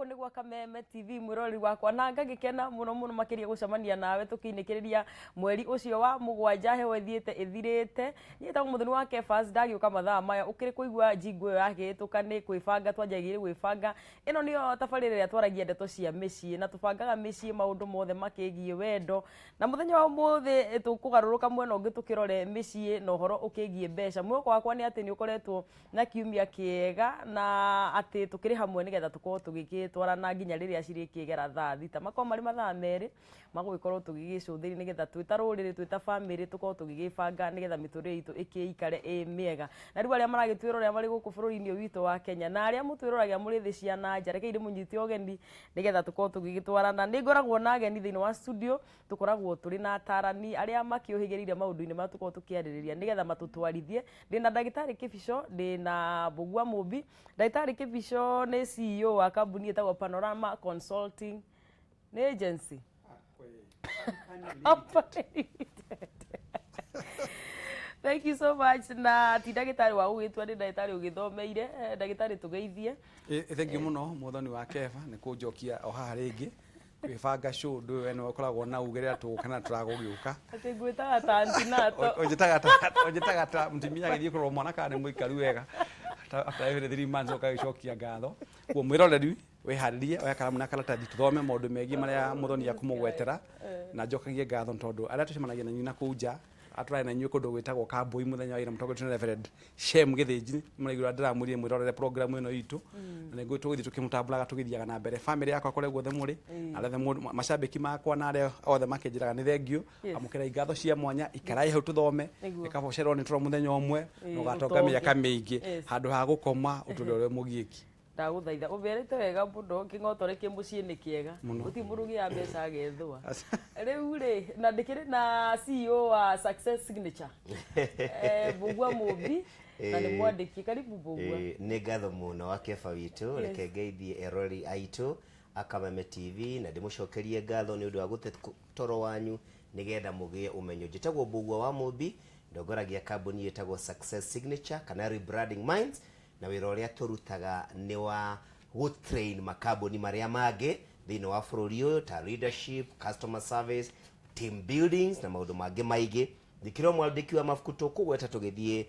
Gũkũ nĩ gwa Kameme TV, mwĩroreri wakwa, na ngagĩkena mũno mũno makĩria gũcemania nawe tũkĩinĩkĩrĩria mweri ũcio wa mũgwanja, heho ĩthiĩte ĩthirĩte. Niĩ njĩtagwo Mũthoni wa Kefas, ndagĩũka mathaa maya ũkĩrĩ kũigua jingo ĩyo yakĩhĩtũka nĩ kwĩbanga twanjagia gwĩbanga. Ĩno nĩyo tabarĩra ĩrĩa twaragia ndeto cia mĩciĩ, na tũbangaga mĩciĩ maũndũ mothe makĩgiĩ wendo. Na mũthenya wa ũmũthĩ tũkũgarũrũka mwena ũngĩ tũkĩrore mĩciĩ na ũhoro ũkĩgiĩ mbeca. Mwĩhoko wakwa nĩ atĩ nĩ ũkoretwo na kiumia kĩega na atĩ tũkĩrĩ hamwe nĩgetha tũkorwo tũgĩgĩtwarana nginya rĩrĩa cirĩkĩgera thaa 6, makorwo marĩ mathaa 2 magũgĩkorwo tũgĩgĩcũthĩrĩria nĩgetha twĩ ta rũrĩrĩ, twĩ ta bamĩrĩ, tũkorwo tũgĩgĩbanga nĩgetha mĩtũrĩre itũ ĩkĩikare ĩ mĩega. Na rĩu arĩa maragĩtwĩrorera marĩ gũkũ bũrũri-inĩ ũyũ witũ wa Kenya na arĩa mũtwĩroragĩra mũrĩ thĩ cia na nja, rekei ndĩmũnyite ũgeni nĩgetha tũkorwo tũgĩgĩtwarana. Nĩ ngoragwo na ageni thĩinĩ wa studio, tũkoragwo tũrĩ na atarani arĩa makĩũhĩgĩrĩire maũndũ-inĩ marĩa tũkoragwo tũkĩarĩrĩria nĩgetha matũtwarithie. Ndĩna ndagĩtarĩ Kĩbico, ndĩna Mbũgua Mũmbi. Ndagĩtarĩ Kĩbico nĩ CEO wa kambuni ĩtagwo Panorama Consulting nĩ agency. Company Limited. Thank you so much. Na ti ndagĩtarĩ wa gũgĩtua, nĩ ndagĩtarĩ ũgĩthomeire. Ndagĩtarĩ, tũgeithie. Thank you mũno, Mwathani wa Keba, nĩ kũnjokia o haha rĩngĩ kwĩbanga show. Ũndũ ũyũ we nĩwe ũkoragwo na uge rĩrĩa tũgũka na tũragũgĩũka. Atĩ ngwĩtaga ta antinato. Ũnjĩtaga ta mũtumia agĩthiĩ kũrora mwana kana nĩ mũikaru wega after every 3 months, ũkagĩcokia ngatho. Kuo mwĩroreri, wĩharĩrie, oya karamu na karatathi, tũthome maũndũ megiĩ marĩa Mũthoni akũmũgwetera. Na njokagie ngatho nĩ tondũ arĩa tũcemanagia na inyuĩ na kũu nja, atũrarĩ na inyuĩ kũndũ gwĩtagwo Kambui mũthenya wa ira, mũtongoretio nĩ Reverend Shem Gĩthĩnji, mũraigua ndĩramwĩrire mwĩrorere program ĩno itũ, na nĩguo tũgũthiĩ tũkĩmũtambũraga tũgĩthiaga na mbere. Family yakwa kũrĩa guothe mũrĩ, arĩa othe macambĩki makwa na arĩa othe makĩnjĩraga nĩ thengiũ. Amũkĩrai ngatho cia mwanya. Ikarai hau tũthome. Nĩ kaba ũcererwo nĩ toro mũthenya ũmwe na ũgatonga ũtonge. mĩaka mĩingĩ handũ ha gũkoma ũtũre ũrĩ mũgiĩki. Ndagũthaitha ũmerĩte wega mũno, kĩng'otore kĩ mũciĩ nĩ kĩega. Mũno. Gũtirĩ mũndũ ũgĩaga mbeca agethũa rĩu rĩ. Na ndĩkĩrĩ na CEO wa Success Signature, Mbũgua Mũmbi, na nĩ mwandĩki. Karibu, Mbũgua. Nĩ ngatho mũno wa Keba witũ. Reke ngeithie eroreri aitũ a Kameme TV na ndĩmũcokerie ngatho nĩ ũndũ wa gũte toro wanyu nĩgetha mũgĩe ũmenyo. Njĩtagwo Mbũgua wa Mũmbi, ndongoragia kambuni ĩtagwo Success Signature kana Rebranding Minds, na wĩra ũrĩa tũrutaga nĩ wa gũtrain makambuni marĩa mangĩ thĩinĩ wa bũrũri ũyũ ta leadership, customer service, team buildings na maũndũ mangĩ maingĩ. Ndikĩrĩ o mwandĩki wa mabuku tũkũgweta tũgĩthiĩ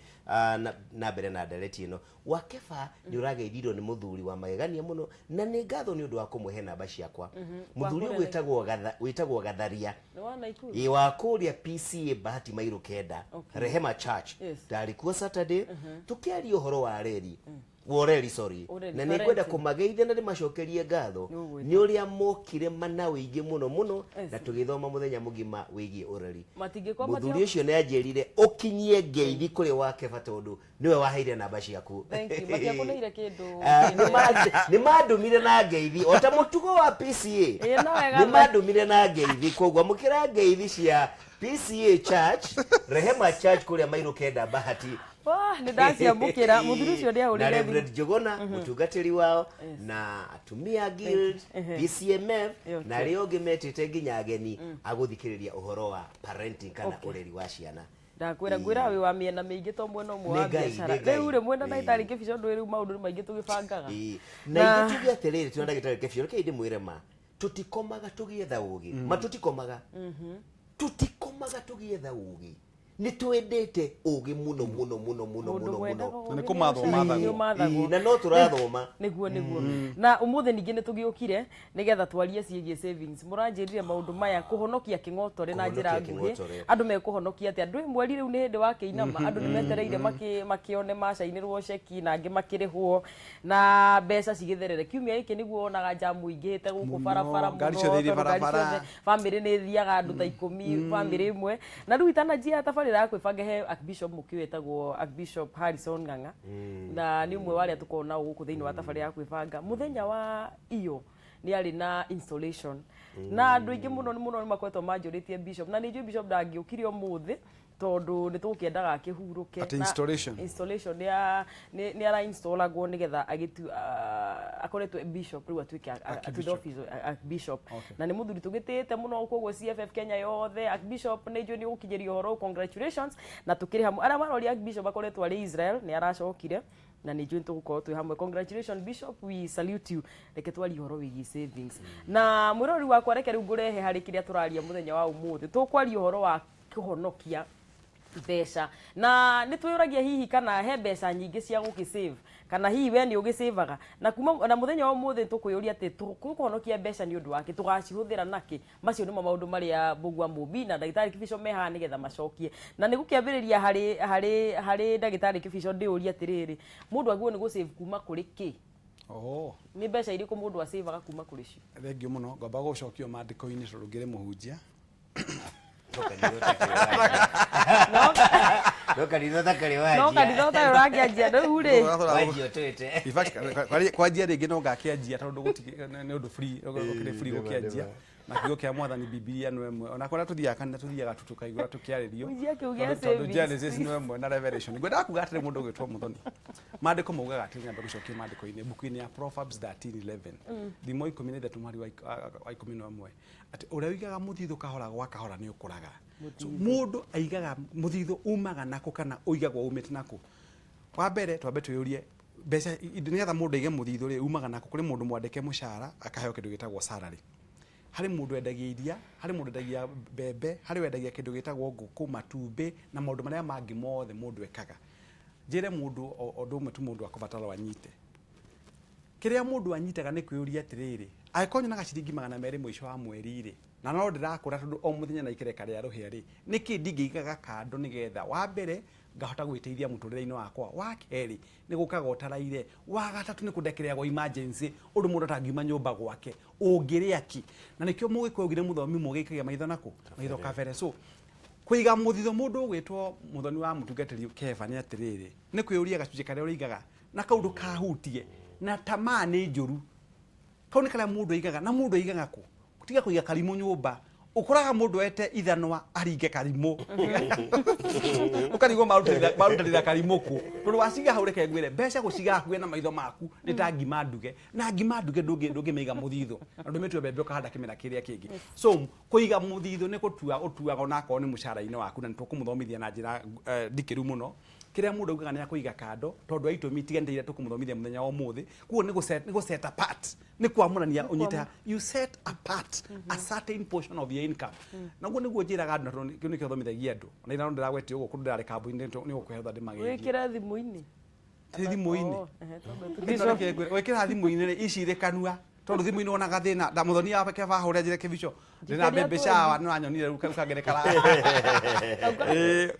na mbere na ndereti ĩno. Wakeba, nĩ ũrageithirio nĩ mũthuri wa magegania mũno, na nĩ ngatho nĩ ũndũ wa kũmũhe namba ciakwa. Mũthuri ũyũ wĩtagwo Gatharia. Nĩ wa Naikuru. Ĩ, wa kũrĩa PCA Bahati Mairo Kenda, Rehema Church. Ndarĩ kuo Saturday tũkĩaria ũhoro wa reri wa ũreri, sorry. Ũreri, Na nĩ ngwenda parenting. kũmageithia na ndĩmacokerie ngatho Nĩ ũgwĩta. nĩ ũrĩa mokire mana wĩingĩ mũno mũno na tũgĩthoma mũthenya mũgima wĩgiĩ ũreri. Matingĩkorwo Mũthuri ũcio nĩ anjĩrire ũkinyie ngeithi kũrĩ Wakeba tondũ nĩwe waheire namba ciaku. Thank you. Matiakũneire kĩndũ. Nĩ mandũmire na ngeithi o ta mũtugo wa PCA. Ĩĩ, no wega. Nĩ mandũmire na ngeithi, koguo amũkĩra ngeithi cia PCA Church, Rehema Church, kũrĩa Mairũ Kenda Bahati. Wah, nĩ ndaciamũkĩra. Mũthuri ũcio Na nĩahũrire thimũ. Reverend Njuguna, mũtungatĩri wao, na atumia guild, PCMF, na arĩa ũngĩ metĩte nginya ageni agũthikĩrĩria ũhoro wa parenting kana ũreri wa ciana. Ndakwĩra, ngwĩra wĩ wa mĩena mĩingĩ to mwena ũmwe wa Nĩ Ngai, biacara. nĩ Ngai. Rĩu rĩ, mwena ndagĩtarĩ Kĩbico, ndũĩ rĩu maũndũ nĩ maingĩ tũgĩbangaga. Na ithuĩ tuge atĩrĩrĩ, twĩna ndagĩtarĩ Kĩbico, rekei ndĩmwĩre ma, tũtikomaga tũgĩetha ũgĩ ma, tũtikomaga, tũtikomaga tũgĩetha ũgĩ. Nĩ twendete ũgĩ mũno mũno mũno mũno Mũndũ mũno wendaga mũno. Na nĩ ũgĩ kũmathwo nĩ mathagwo. ũmathagwo. Ĩĩ, na no tũrathoma. Nĩguo. Na ũmũthĩ ningĩ nĩ tũgĩũkire nĩgetha twarie ciĩgiĩ savings. Mũranjĩrire maũndũ maya, kũhonokia kĩng'otore na njĩra Kũhonokia nguhĩ. kĩng'otore. Andũ mekũhonokia atĩa? Ndũĩ mweri rĩu nĩ hĩndĩ wa kĩinama, andũ nĩ metereire makĩone macainĩrwo ceki na angĩ makĩrĩhwo na mbeca cigĩtherere. Kiumia gĩkĩ nĩguo wonaga njamu ingĩhĩte gũkũ Mũno, barabara ngari mũno, ciothe irĩ tondũ ngari barabara. ciothe, bamĩrĩ nĩ ĩthiaga andũ ta 10 bamĩrĩ ĩmwe. Na rĩu itananjia tabarĩra ya kwĩbanga, he Archbishop mũkĩũ wĩtagwo Archbishop Harrison Ng'ang'a, na nĩ ũmwe wa arĩa tũkoragwo nao gũkũ thĩinĩ wa tabarĩra ya kwĩbanga. Mũthenya wa iyo nĩ arĩ na installation na andũ aingĩ mũno mũno nĩ makoretwo manjũrĩtie bishop, na nĩ njũĩ bishop ndangĩũkire ũmũthĩ. Tondu nĩ tũgũkĩendaga akĩhurũke. At installation. Installation ya nĩ ara installagwo nĩgetha agĩtu akoretwo e bishop rĩu atuĩke atuĩke office archbishop. Na nĩ mũthuri tũgĩtĩte mũno, koguo CFF Kenya yothe, archbishop nĩ njũĩ nĩ ũgũkinyĩria ũhoro, congratulations. Na tũkĩrĩ hamwe arĩa maroria, archbishop akoretwo arĩ Israel, nĩ aracokire na nĩ njũĩ tũgũkorwo twĩ hamwe. Congratulations, bishop, we salute you. Reke twarie ũhoro wĩgiĩ savings na mwĩrori wakwa. Reke rĩu ngũrehe harĩ kĩrĩa tũraria mũthenya wa ũmũthĩ. Tũkwaria ũhoro wa kũhonokia mbeca, na nĩ twĩyũragia hihi kana he mbeca nyingĩ cia gũkĩ-save, kana hihi we nĩ ũgĩsavaga. Na kuma na mũthenya wa ũmũthĩ tũkwĩyũria atĩ tũkũhonokia mbeca nĩ ũndũ wake, tũgacihũthĩra nakĩ? Macio nĩmo maũndũ marĩa Mbũgua Mũmbi na ndagĩtarĩ Kĩbico me haha nĩgetha macokie. Na nĩ gũkĩambĩrĩria harĩ ndagĩtarĩ Kĩbico, ndĩũrie atĩrĩrĩ, mũndũ agĩrĩirwo nĩ gũsave kuma kũrĩ kĩ? Oh. Nĩ mbeca irĩkũ mũndũ acavaga kuma kũrĩ cio? Thengiũ mũno. Ngomba gũcokio maandĩko-inĩ tondũ ngĩrĩ mũhunjia. No kanitha ũtakarĩ. No wanjia. Kanitha ũtarĩ ũrakĩanjia rĩu rĩ. Wanjia ũtwĩte. In fact, kwanjia rĩngĩ no ngakĩanjia tondũ nĩ ũndũ free, ũkĩrĩ free Nĩma, gũkĩanjia. Nĩma. Na kiugo kĩa mwathani Bibilia no ĩmwe, ona kũrĩa tũthiaga kanitha tũthiaga tu tũkaigua tũkĩarĩrio. Mũhunjia kĩu gĩa Tondũ savings. Genesis no ĩmwe na Revelation. Ngwendaga kuga atĩrĩ, mũndũ ũgwĩtwo Mũthoni, maandĩko maugaga atĩrĩ, nyambe gũcokia maandĩko-inĩ, mbuku-inĩ ya Proverbs 13:11, thimo 13 mweri wa 11, atĩ ũrĩa ũigaga mũthithũ kahora gwa kahora nĩ ũkũraga. So mũndũ aigaga mũthithũ umaga nakũ, kana ũigagwo umĩte nakũ? Wa mbere twambe twĩyũrie mbeca nĩgetha mũndũ aige mũthithũ rĩ, umaga nakũ? Kũrĩ mũndũ mwandĩke mũcara akaheo kĩndũ gĩtagwo salary, harĩ mũndũ wendagia iria, harĩ mũndũ wendagia mbembe, harĩ wendagia kĩndũ gĩtagwo ngũkũ, matumbĩ na maũndũ marĩa mangĩ mothe mũndũ ekaga. Njĩre mũndũ ũndũ ũmwe tu mũndũ akũbatara anyite. Kĩrĩa mũndũ anyitaga nĩ kwĩyũria atĩrĩrĩ, angĩkorwo nyonaga ciringi 200 mũico wa mweri rĩ, na no ndĩrakũra tondũ o mũthenya na ikereka rĩa rũhĩa rĩ, nĩkĩ ndingĩigaga kando nĩgetha wa mbere ngahota gwĩteithia mũtũrĩre-inĩ wakwa, wa kerĩ nĩ gũkaga ũtaraire, wa gatatũ nĩ kũndekereagwo emergency, ũndũ mũndũ atangiuma nyũmba gwake ũngĩrĩa ki. Na nĩkĩo mũgĩkũyũ augire mũthomi mũgĩikagia maitho nakũ maitho kabere. So kũiga mũthithũ, mũndũ ũgwĩtwo Mũthoni wa mũtungatĩri Keba, nĩ atĩrĩrĩ, nĩ kwĩyũria gacunjĩ karĩa ũrĩigaga na kau ndũkahutie na tamaa nĩ njũru. Kau nĩ karĩa mũndũ aigaga. Na mũndũ aigaga kũ? Tiga kũiga karimũ nyũmba. Ũkoraga mũndũ ete ithanwa aringe karimũ, ũkarigwo marutanĩra karimũ kũ, tondũ waciga hau. Reke ngwĩre, mbeca gũciga hakuhĩ na maitho maku nĩ ta ngima nduge, na ngima nduge ndũngĩmĩiga mũthithũ, na ndũmĩtue mbembe ũkahanda kĩmera kĩrĩa kĩngĩ. So kũiga mũthithũ nĩ gũtua ũtuaga onakorwo nĩ mũcara-inĩ waku, na nĩ tũkũmũthomithia na njĩra ndikĩru mũno. Kĩrĩa mũndũ augaga nĩ akũiga kando tondũ wa itũmi itiganĩte iria tũkũmũthomithia mũthenya wa ũmũthĩ. Koguo nĩ gũ set apart, nĩ kwamũrania, ũnyite, you set apart a certain portion of your income. Naguo nĩguo njĩraga andũ, na tondũ kĩu nĩkĩo thomithagia andũ, na ira ndĩragwetie ũguo kũndũ ndĩrarĩ kambuni-inĩ nĩ ũkũhe ndĩmageithie. Wĩkĩre thimũ-inĩ. Ti thimũ-inĩ. Oh, ehe, twambe Ĩno reke ngwĩre, gwĩkĩra thimũ-inĩ rĩ, ici irĩ kanua, tondũ thimũ-inĩ wonaga thĩna ndamuthoni wa keba hũrĩa njĩre kĩbico ndĩna Njikĩria mbembe twendi. cawa nĩ wanyonire rĩu kau kangĩ nĩ kara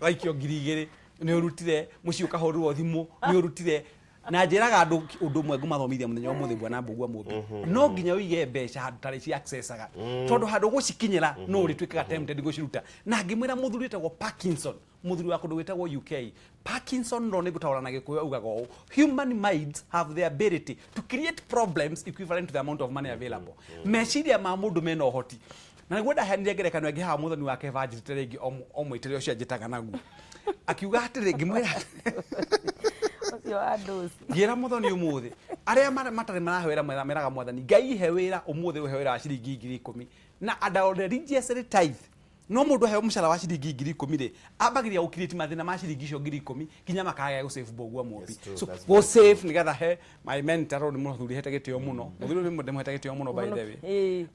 waikio 2000 nĩ ũrutire mũciĩ, ũkahũrĩrwo thimũ nĩ ũrutire. Na njĩraga andũ ũndũ ũmwe ngũmathomithia mũthenya wa ũmũthĩ, bwana Mbũgua Mũmbi, no nginya ũige mbeca handũ tarĩ ci accessaga, tondũ handũ ũgũcikinyĩra no ũrĩtuĩkaga tempted gũciruta. Na ngĩmwĩra mũthuri wĩtagwo Parkinson, mũthuri wa kũndũ gwĩtagwo UK, Parkinson, no nĩ ngũtaũra na Gĩkũyũ, augaga ũũ: "Human minds have the ability to create problems equivalent to the amount of money available." Meciria ma mũndũ mena ũhoti, na nĩguo ndaheanire ngerekano ĩngĩ haha. Mũthoni wake banjĩtĩte rĩngĩ o mwĩtĩre ũcio anjĩtaga naguo, akiuga atĩrĩ, ngĩmwĩra Ũcio wa ndoci. Ngĩra Mũthoni ũmũthĩ arĩa matarĩ marahe wĩra meraga mwathani Ngai ihe wĩra ũmũthĩ, ũhe wĩra wa ciringi 10,000 na and religiously tithe. No mũndũ aheo mũcara wa ciringi 10,000 rĩ, ambagĩria gũkirĩti mathĩna ma ciringi icio 10,000 nginya makaga gũsave. Mbũgua Mũmbi, That's true, so that's very gũsave nĩgetha he my mentor, tondũ nĩ mũthuri hete gĩtĩo mũno. Mũthuri ũyũ ndĩmũhete gĩtĩo mũno, by the way.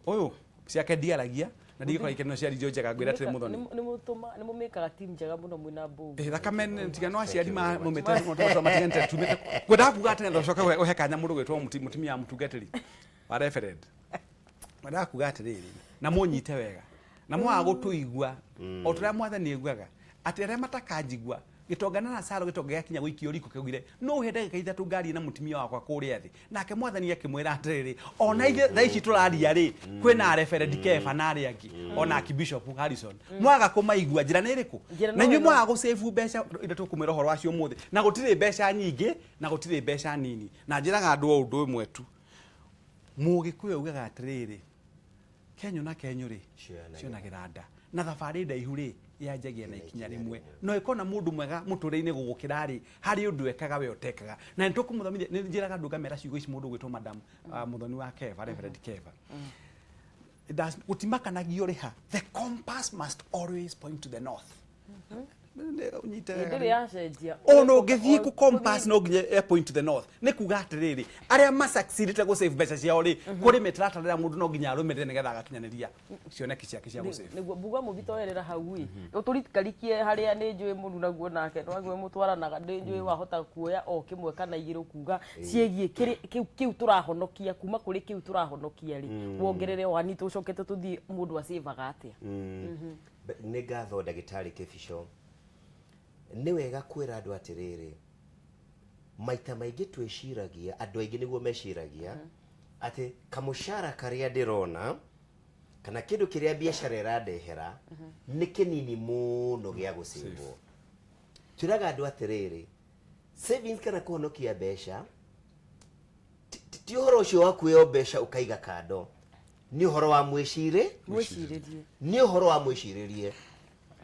Ũyũ ciake ndiaragia na ndigĩkorwo ikeno cia rinjo njega. Ngwĩra atĩrĩ, Mũthoni, Nĩ mũmĩkaga team njega mũno mwĩna Mbũgua. Thakame tiga no aciari Thank you very much. mumĩte matiganĩte tumĩte. Ngwendaga kuga atĩ nĩgetha ũcoke ũhe kanya mũndũ gwĩtwo mũtumia wa mũtungatĩri wa reverend, ngwendaga kuga atĩrĩrĩ, na mũnyite wega na mwaga gũtũigua o tũrĩa mwathani aiguaga atĩ arĩa matakanjigua gĩtonga na Lazaro, gĩtonga gĩakinya gũikio riko kĩaugire no ũhe ndagĩka 3 ngarie na mũtumia wakwa kũrĩa thĩ. Nake mwathani akĩmwĩra atĩrĩrĩ, ona ithuĩ thaa ici tũraria rĩ, kwĩna reverend Kefa na arĩa angĩ, ona Archbishop Harrison, mwaga kũmaigua njĩra nĩ ĩrĩkũ? Njĩra Na no inyuĩ ĩno. mwaga gũsave mbeca iria tũkũmwĩra ũhoro wacio ũmũthĩ, na gũtirĩ mbeca nyingĩ na gũtirĩ mbeca nini. Na njĩraga andũ o ũndũ ũmwe tu, Mũgĩkũyũ augaga atĩrĩrĩ, kenyũ na kenyũ rĩ Cionagĩra. cionagĩra nda, na thabarĩ ndaihu rĩ Yanjagia na ikinya rĩmwe. No ĩkona mũndũ mwega mũtũrĩre-inĩ gũgũkĩra rĩ, harĩ ũndũ ekaga we ũtekaga. Na nĩ tũkũmũthomithia. Nĩ njĩraga andũ ngamera ciugo ici, mũndũ ũgwĩtwo Madam Muthoni wa Keva, Reverend Keva. Gũtimakanagio rĩha, the compass must always point to the north. Ũnyite wega. Ndĩrĩ yacenjia. Ona ũngĩthiĩ kũ compass no nginya ĩ point to the north. Nĩ kuga atĩrĩrĩ, arĩa masucceedĩte gũ save mbeca ciao rĩ, kũrĩ mĩtaratara ĩrĩa mũndũ no nginya arũmĩrĩre nĩgetha agakinyanĩria cioneki ciake cia gũ save. Nĩguo mbuga mũthitoerera hau ĩ, ũtũrikarikie harĩa nĩ njũĩ mũrunaguo nake nwaguo mũtwaranaga. Nĩ njũĩ wahota kuoya o kĩmwe kana igĩrĩ kuga ciĩgiĩ kĩu tũrahonokia kuma kũrĩ kĩu tũrahonokia rĩ, wongerere wani tũcokete tũthiĩ mũndũ acĩvaga atĩa. Nĩ ngatho, ndagĩtarĩ Kĩbico. Nĩ wega kwĩra andũ atĩrĩrĩ, maita maingĩ twĩciragia, andũ aingĩ nĩguo meciragia atĩ kamũcara karĩa ndĩrona kana kĩndũ kĩrĩa biacara ĩrandehera nĩ kĩnini mũno gĩa gũcĩvwo. Twĩraga andũ atĩrĩrĩ, savings kana kũhonokia mbeca ti ũhoro ũcio wa kuoya mbeca ũkaiga kando, nĩ ũhoro wa mwĩcirĩ Mwĩcirĩrie. Nĩ ũhoro wa mwĩcirĩrie.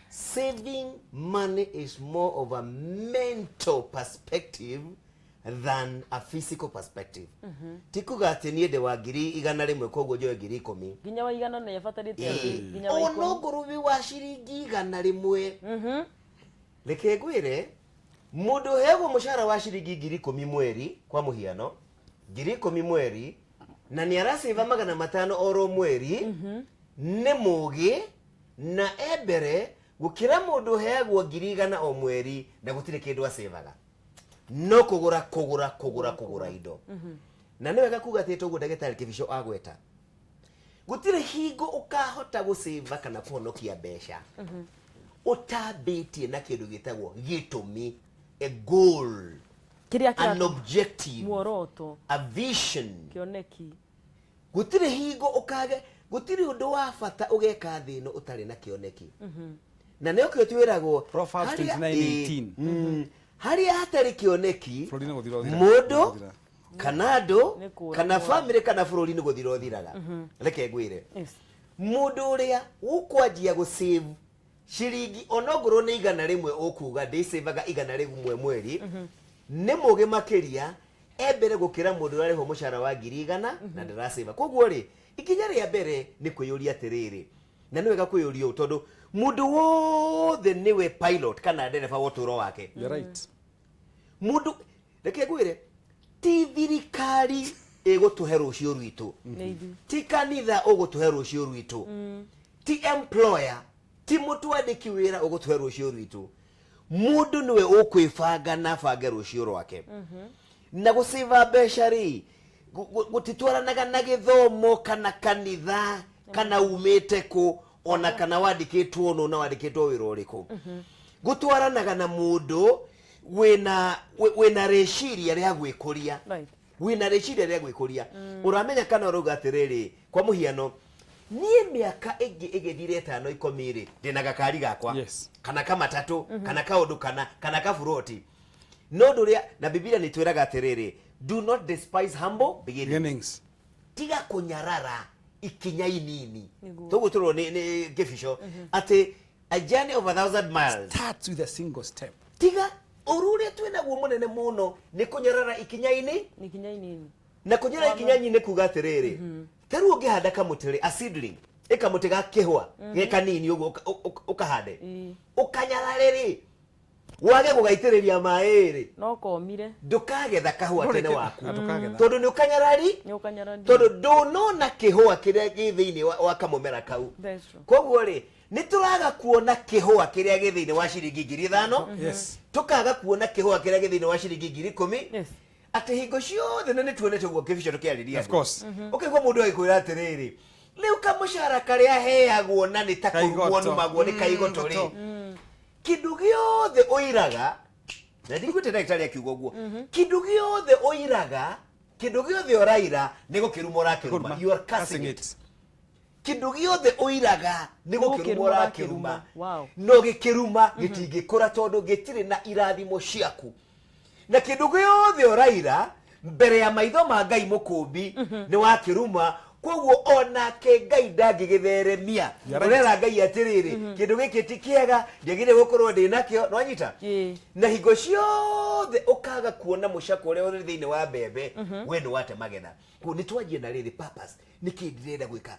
Saving money is more of a mental perspective than a physical perspective. Ti kuga atĩ niĩ ndĩ wa 100,000, koguo njoe 10,000. Nginya wa 100 nĩ abatarĩte atĩ nginya wa Ona 10. ngũrũbi wa ciringi 100, reke ngwĩre, mũndũ ũheagwo mũcara wa ciringi 10,000 mweri, kwa mũhiano 10,000 mweri, na nĩ aracĩva 500 oro mweri, nĩ mũgĩ na e mbere gũkĩra mũndũ ũheagwo 100,000 o mweri na gũtirĩ kĩndũ acĩvaga, no kũgũra kũgũra kũgũra kũgũra indo. Na nĩ wega kuga atĩ toguo ndagĩtarĩ Kĩbico agweta, gũtirĩ hingo ũkahota gũcĩva kana kũhonokia mbeca ũtambĩtie na kĩndũ gĩtagwo gĩtũmi, a goal, kĩrĩa an objective, muoroto, a vision, kĩoneki. Gũtirĩ hingo ũkage, gũtirĩ ũndũ wa bata ũgeka thĩ ĩno ũtarĩ na kĩoneki. Na nĩokĩo twĩragwo Proverbs 29:18. Harĩa hatarĩ kĩoneki, Bũrũri nĩ gũthira ũthiraga. mũndũ Gũthira. kana andũ Nĩ kũũra kana kũũra. famĩlĩ kana bũrũri nĩ gũthira ũthiraga. Reke ngwĩre, mũndũ ũrĩa ũkwanjia gũsave ciringi onongorwo nĩ 100 ũkuga ndĩcĩvaga 100 mweri, nĩ mũgĩ makĩria, e mbere gũkĩra mũndũ ũrarĩhwo mũcara wa 100,000 na ndaracĩva. Koguo rĩ, ikinya rĩa mbere nĩ kwĩyũria atĩrĩrĩ, na nĩ wega kwĩyũria ũũ tondũ mũndũ wothe nĩwe pilot kana ndereba wa ũtũũro wake. You're right. Mũndũ, reke ngwĩre, ti thirikari ĩgũtũhe rũciũ rwitũ, Nĩ ithuĩ. Ti kanitha ũgũtũhe rũciũ rwitũ, ti employer, ti mũtwandĩki wĩra ũgũtũhe rũciũ rwitũ. Mũndũ nĩwe ũkwĩbanga na abange rũciũ rwake. Na gũcĩva mbeca rĩ, gũtitwaranaga na gĩthomo kana kanitha kana umĩte kũ, ona kana wandĩkĩtwo nũ na wandĩkĩtwo wĩra ũrĩkũ. Gũtwaranaga na mũndũ wĩna rĩciria rĩa gwĩkũria, wĩna rĩciria rĩa gwĩkũria. Ũramenya kana ũrauga atĩrĩrĩ, kwa mũhiano, niĩ mĩaka ĩngĩ ĩgĩthire 5, 10 rĩ, ndĩna gakari gakwa, kana kamatatũ, kana kaũndũ kana kaburoti. No ũndũ ũrĩa na Bibilia nĩ twĩraga atĩrĩrĩ, do not despise humble beginnings. Beginnings. Tiga kũnyarara ikinya inini. Nĩguo. Toguo tũrwo nĩ Kĩbico atĩ a journey of 1,000 miles Starts with a single step. Tiga ũru ũrĩa twĩnaguo mũnene mũno nĩ kũnyarara ikinya-inĩ. Nĩ ikinya inini. Na kũnyarara ikinya-inĩ nĩ kuga atĩrĩrĩ, ta rĩu ũngĩhanda kamũtĩ rĩ, a seedling, ĩ kamũtĩ ga kĩhũa ge kanini ũguo, ũkahande, ũkanyarare rĩ, wage gũgaitĩrĩria maĩ rĩ, No komire. Ndũkagetha kahũa tene waku. Na ndũkagetha. Tondũ nĩ ũkanyarari, Nĩ ũkanyarari. Tondũ ndũnona kĩhũa kĩrĩa gĩ thĩinĩ wa kamũmera kau. That's true. Koguo rĩ, nĩ tũraga kuona kĩhũa kĩrĩa gĩ thĩinĩ wa ciringi 5,000, tũkaga kuona kĩhũa kĩrĩa gĩ thĩinĩ wa ciringi 10,000, atĩ hingo ciothe, na nĩ tuonete ũguo Kĩbico tũkĩarĩria Of course. Ũkaigua mũndũ agĩkwĩra atĩrĩrĩ, rĩu kamũcara karĩa heagwo na nĩ ta kũrumwo Kaigoto. numagwo nĩ kaigoto rĩ. Goto. Kĩndũ gĩothe ũiraga, na ndiguĩte ndagĩtarĩ akiuga ũguo, kĩndũ gĩothe ũiraga, kĩndũ gĩothe ũraira, nĩ gũkĩruma ũrakĩruma. You are cursing it. Kĩndũ gĩothe ũiraga nĩ gũkĩruma gũkĩruma ũrakĩruma. ũrakĩruma. Wow. No gĩkĩruma gĩtingĩkũra tondũ gĩtirĩ na irathimo ciaku. Na kĩndũ gĩothe ũraira mbere ya maitho ma Ngai mũkũmbi nĩ wakĩruma. Koguo onake Ngai ndangĩgĩtheremia. Ũrera Ngai atĩrĩrĩ, kĩndũ gĩkĩ ti kĩega, ndiagĩrĩire gũkorwo ndĩ nakĩo, nĩwanyita? Na hingo ciothe ũkaga kuona mũcako ũrĩa ũrĩ thĩinĩ wa mbembe, we nĩ wate magetha. Koguo nĩ twanjie na rĩrĩ purpose, nĩkĩ ndĩrenda gwĩka?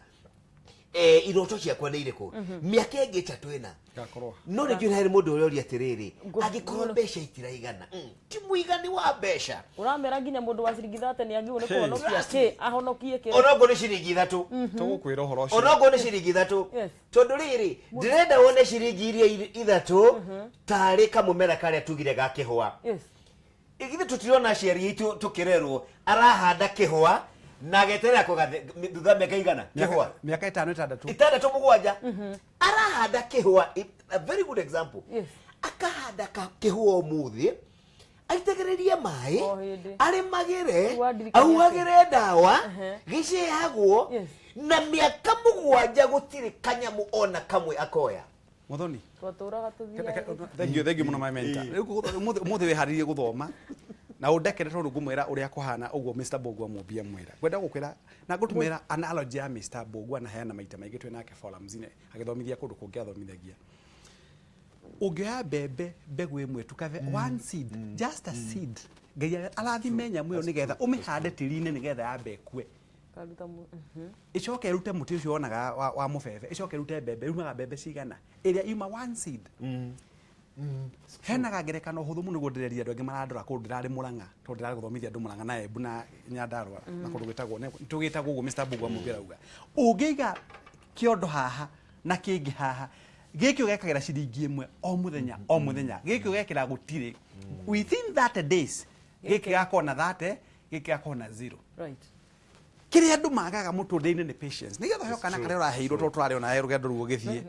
Iroto ciakwa nĩ irĩkũ? Mĩaka ĩngĩ ĩtatũ ĩna. Ngakorwo. No nĩ njũĩ harĩ mũndũ ũrĩa ũria atĩrĩrĩ, angĩkorwo mbeca itiraigana, ti mũigani wa mbeca. Ũramera nginya mũndũ wa ciringi 30 nĩ agĩrĩirwo nĩ kũhonokia kĩ, ahonokie kĩ. Onokorwo nĩ ciringi 3. Tũgũkwĩra ũhoro ũcio. Onokorwo nĩ ciringi 3. Tondũ rĩrĩ, ndĩrenda wone ciringi iria 3 tarĩ kamũmera karĩa tugire ga kĩhũa. Ithuĩ tũtirona aciari aitũ tũkĩrerwo arahanda kĩhũa na ageterera kũgathe thutha mĩaka igana kĩhũa. Mĩaka 5 6. 6 7. Arahanda kĩhũa, a very good example. Akahanda kĩhũa ũmũthĩ, aitagĩrĩrie maĩ, arĩmagĩre, ahuhagĩre ndawa, gĩceagwo, na mĩaka 7 gũtirĩ kanyamũ ona kamwe akoya. Muthoni. Twatũraga tũthiaga. Thank you mũno my mentor. Rĩu ũmũthĩ wĩharĩrie gũthoma na ũndekere tondũ ngũmwĩra ũrĩa kũhana ũguo Mr. Mbũgua Mũmbi amwĩra. Ngwenda gũkwĩra na ngũtũmĩra analogy ya Mr. Mbũgua na heana maita maingĩ twĩ nake forums-inĩ agĩthomithia kũndũ kũngĩ athomithagia. Ũngĩoya mbembe mbegũ ĩmwe tu kathe one seed, just a seed. Ngai arathime nyamũ ĩyo nĩgetha ũmĩhande tĩri-inĩ nĩgetha yambe ĩkue. Ĩcoke ĩrute mũtĩ ũcio wonaga wa mũbebe, ĩcoke ĩrute mbembe, yumaga mbembe cigana? Ĩrĩa yuma one seed. Henaga ngerekano hũthũ mũno nĩguo ndĩreria andũ angĩ marandora kũndũ ndĩrarĩ Mũrang'a, tondũ ndĩrarĩ gũthomithia andũ Mũrang'a na Embu na Nyandarũa na kũndũ gwĩtagwo, tũgĩtagwo ũguo Mr. Mbũgua Mũmbi arauga. Ũngĩiga kĩondo haha na kĩngĩ haha, gĩkĩ ũgekagĩra ciringi 1 o mũthenya o mũthenya, gĩkĩ ũgekĩra gũtirĩ. Within 30 days gĩkĩ gĩgakorwo na 30, gĩkĩ gĩgakorwo na 0. Kĩrĩa andũ magaga mũtũrĩre-inĩ nĩ patience. Nĩgetha ũheo kana karĩa ũraheirwo tondũ tũrarĩ ona rũgendo rũu ũgĩthiĩ.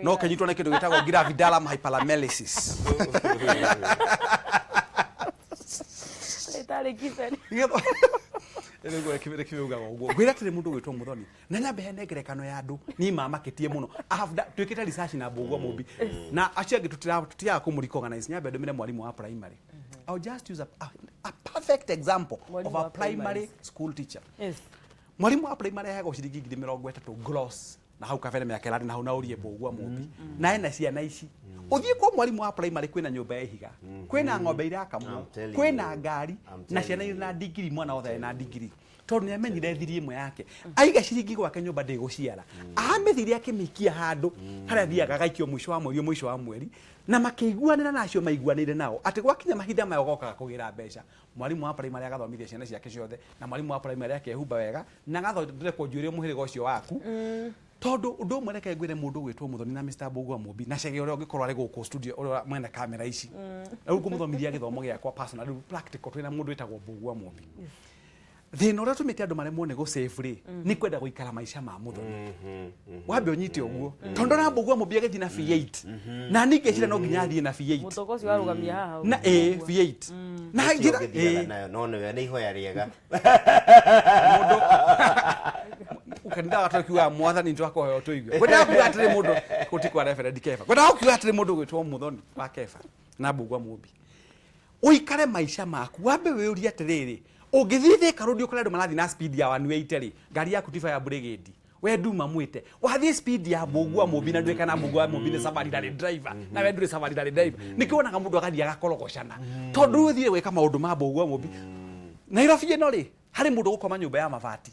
No kĩnyitwo nĩ kĩndũ gĩtagwo gravidarum hyperlamellisis. Ĩtarĩ kibeni. Nĩguo kĩugaga ũguo. Ngwĩra atĩrĩ mũndũ ũgwĩtwo Muthoni, na nyambe heane ngerekano ya andũ niĩ mamakĩtie mũno. Twĩkĩte research na Mbũgua Mũmbi na acio angĩ tũtiraga kũmũ-recognize. Nyambe ndũmĩre mwarimũ wa primary. I'll just use a perfect example of a primary school teacher. Mwarimu wa primary aheagwo ciringi 30,000 gross na hau kabere mĩaka ĩrarĩ na hau na ũrie Mbũgua Mũmbi. Na ena ciana ici. Ũthiĩ kwa mwarimu wa primary kwĩna nyũmba ya ihiga, kwĩna ng'ombe irakamwo, kwĩna ngari na ciana irĩ na digiri, mwana wothe na digiri. Tondũ nĩ amenyire thiri ĩmwe yake. Aiga ciringi gwake nyũmba ndĩgũciara. Amĩthire akĩmĩikia handũ harĩa athiaga agaikio mũico wa mweri mũico wa mweri na makĩiguanĩra na acio maiguanĩire nao atĩ gwakinya mahinda maya ũgokaga kũgĩra mbeca. Mwarimu wa primary agathomithia ciana ciake ciothe na mwarimu wa primary akehumba wega na agathondekwo njuĩrĩ mũhĩrĩga ũcio waku. Tondũ ũndũ ũmwe reke ngwĩre mũndũ ũgwĩtwo Muthoni na Mr. Mbũgua Mũmbi na Chege ũrĩa ũngĩkorwo arĩ gũkũ studio ũrĩa mwena kamera ici. Rĩu ngũmũthomithia gĩthomo gĩakwa personal, rĩu practical twĩna mũndũ wĩtagwo Mbũgua Mũmbi. Thĩna ũrĩa ũtũmĩte andũ maremwo nĩ gũsave rĩ, nĩ kwenda gũikara maica ma Muthoni. Wambe ũnyite ũguo. Tondũ ndona Mbũgua Mũmbi agĩthiĩ na V8. Na niĩ ngeciria no nginya athiĩ na V8. Mũtoko ũcio warũgamia haha. Na V8. Na njĩra nayo no nĩwe nĩ ihoya rĩega. Mũndũ kanitha wa tũkiuga mwathani nĩtwakũhoya ũtũigue. Ngwendaga kuuga atĩrĩ mũndũ gũti kwa Reverend Kefa. Ngwendaga kuuga atĩrĩ mũndũ ũgwĩtwo Muthoni wa Kefa na Mbũgua Mũmbi. Ũikare maica maku, wambe wĩyũrie atĩrĩrĩ, ũngĩthiĩ Thika Road ũkore andũ marathiĩ na speed ya 180 rĩ, ngari yaku ti fire brigade. We nduma mwĩte. Wathiĩ speed ya Mbũgua Mũmbi na ndũĩ kana Mbũgua Mũmbi nĩ safari driver na we ndũrĩ safari driver. Nĩkĩo wonaga mũndũ agathiĩ agakorogocana. Tondũ rĩu ũthiĩ gwĩka maũndũ ma Mbũgua Mũmbi. Nairobi ĩno rĩ, harĩ mũndũ ũgũkoma nyũmba ya mabati.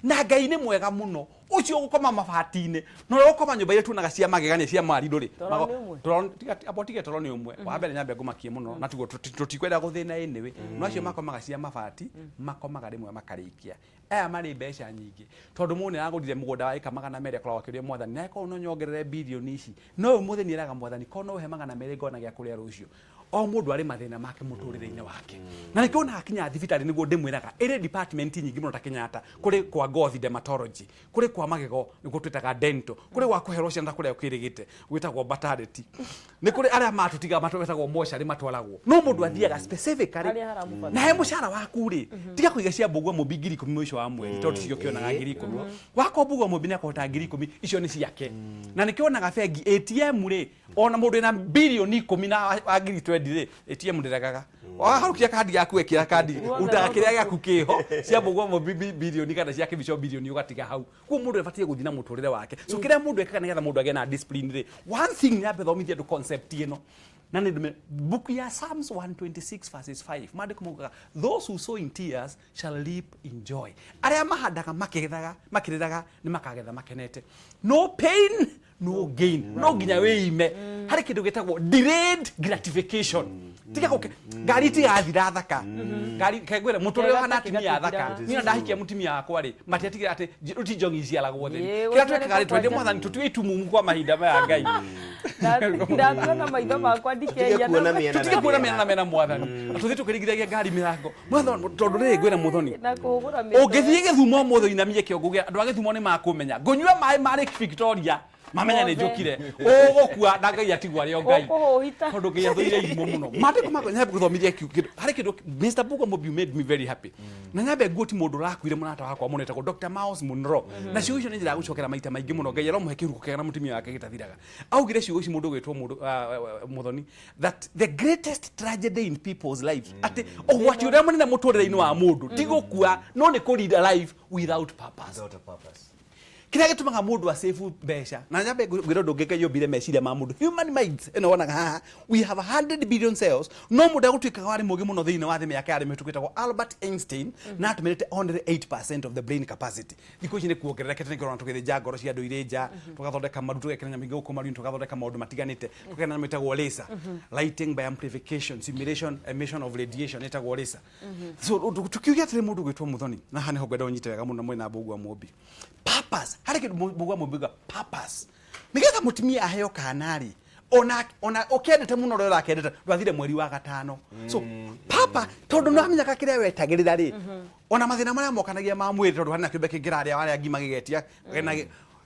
Na Ngai nĩ mwega mũno. Ũcio ũgũkoma mabati-inĩ, na ũrĩa ũgũkoma nyũmba iria tuonaga cia magegania cia marinũ rĩ. Abo tige toro nĩ ũmwe. Wa mbere nyambe ngũmakie mũno na tiguo tũtikwenda gũthĩna anyway. No acio makomaga cia mabati, makomaga rĩmwe makarĩkia. Aya marĩ mbeca nyingĩ. Tondũ mũndũ nĩaragũrire mũgũnda wa ĩka 200 akoragwo akĩũria mwathani, na korwo no nyongerere bilioni ici. No ũmũthĩ nĩeraga mwathani, korwo no ũhe 200 ngona gĩa kũrĩa rũciũ. O mũndũ arĩ mathĩna make mũtũrĩre-inĩ wake. Na nĩkĩo wonaga kinya thibitarĩ nĩguo ndĩmwĩraga, ĩrĩ department nyingĩ mũno ta Kenyatta, kũrĩ kwa ngothi dermatology, kũrĩ kwa magego nĩguo twĩtaga dental, kũrĩ gwa kũherwo ciana ta kũrĩa kwĩrĩgĩte gwĩtagwo maternity. Nĩ kũrĩ arĩa matũtigaga matwetagwo mocarĩ matwaragwo. No mũndũ athiaga specifically na he mũcara waku rĩ, tiga kũiga cia Mbũgua Mũmbi 10,000 mũico wa mweri tondũ ticio ũkĩonaga 10,000. Wakorwo Mbũgua Mũmbi nĩakũhota 10,000 icio nĩ ciake. Na nĩkĩo wonaga bengi ATM rĩ, ona mũndũ wĩna bilioni 10 na wa 20,000 rĩ, ATM ndĩregaga. Waharukia kandi yaku ekira kandi utaga kiria gĩaku kĩho cia Mbũgua Mũmbi bilioni kana cia Kĩbico bilioni ũgatiga hau. Koguo mũndũ abatie gũthiĩ na mũtũrĩre wake. So kĩrĩa mũndũ ekaga nĩgetha mũndũ agĩe na discipline rĩ, one thing nyambe thomithie andũ concept ĩno na nĩ ndume book ya Psalms 126 verses 5 maandĩko maugaga those who sow in tears shall reap in joy. Arĩa mahandaga makĩgethaga makĩrĩraga nĩ makagetha makenete. No pain no gain. No nginya wĩime harĩ kĩndũ gĩtagwo delayed gratification. Tiga gũke ngari tigathira thaka ngari kengwĩra mũtũrĩre ũhana atumia athaka. Niĩ ndahikia mũtumia wakwa rĩ matiatigire atĩ ti njongi iciaragwo theri. Kĩrĩa twĩkaga rĩ twendie mwathani tũtue itumumu kwa mahinda maya Ngai. Ndakuona maitho makwa ndikeia tutige kuona mĩena na mĩena mwathani. Tũthiĩ tũkĩringithagia ngari mĩrango mwathani tondũ rĩrĩ ngwĩra mũthoni ũngĩthiĩ Gĩthumo ũmũthĩ ũinamie kĩongo gĩa andũ a Gĩthumo nĩ makũmenya ngũnyua maĩ ma Lake Victoria mamenya nĩ njũkire ũgũkua na Ngai atigwo arĩ o Ngai tondũ Ngai athũire irimũ mũno. Maandĩko makwa nyambe gũthomithia kĩndũ harĩ kĩndũ Mr. Mbũgua Mũmbi made me very happy. Na nyambe nguo ti mũndũ ũrakuire mũrata wakwa mũno etagwo Dr. Miles Munro. Na ciugo icio nĩ njĩra gũcokera maita maingĩ mũno. Ngai aromũhe kĩhuruko kĩega na mũtumia wake gĩtathiraga. Augire ciugo ici mũndũ ũgwĩtwo mũndũ Mũthoni that the greatest tragedy in people's lives atĩ ũgwati ũrĩa mũnene mũtũrĩre-inĩ wa mũndũ ti gũkua no nĩ kũ lead a life without purpose. Without a purpose. Kĩrĩa gĩtũmaga mũndũ asave mbeca na nyambe ngwĩra ũndũ ũngĩ Ngai ombire meciria ma mũndũ. Human minds ĩno wonaga haha we have 100 billion cells no mũndũ agũtuĩkaga warĩ mũũgĩ mũno thĩinĩ wa thĩ mĩaka yarĩ mĩhĩtũku ĩtagwo Albert Einstein na atũmĩrĩte only 8% of the brain capacity. Thikũ ici nĩ kuongererekete nĩ kĩrona tũgĩthĩnja ngoro cia andũ irĩ nja tũgathondeka maru tũgekĩra nyamũ ingĩ gũkũ maru-inĩ tũgathondeka maũndũ matiganĩte tũkagĩa na nyamũ ĩtagwo laser lighting by amplification simulation emission of radiation ĩtagwo laser. So tukiuge atĩrĩ mũndũ ũgwĩtwo Mũthoni na haha nĩho ngwenda ũnyite wega mũno mwĩna Mbũgua Mũmbi. Purpose harĩ kĩndũ Mbũgua Mũmbi uga purpose nĩgetha mũtumia aheo kana rĩ ona ũkendete mũno ũrĩa ũrakendete ndwathire mweri wa gatano. So papa tondũ nĩwamenyaga kĩrĩa wetagĩrĩra rĩ ona mathĩna marĩa mokanagia ma mwĩrĩ tondũ harĩ na kĩũmbe kĩngĩrarĩa warĩa ngima gĩgetia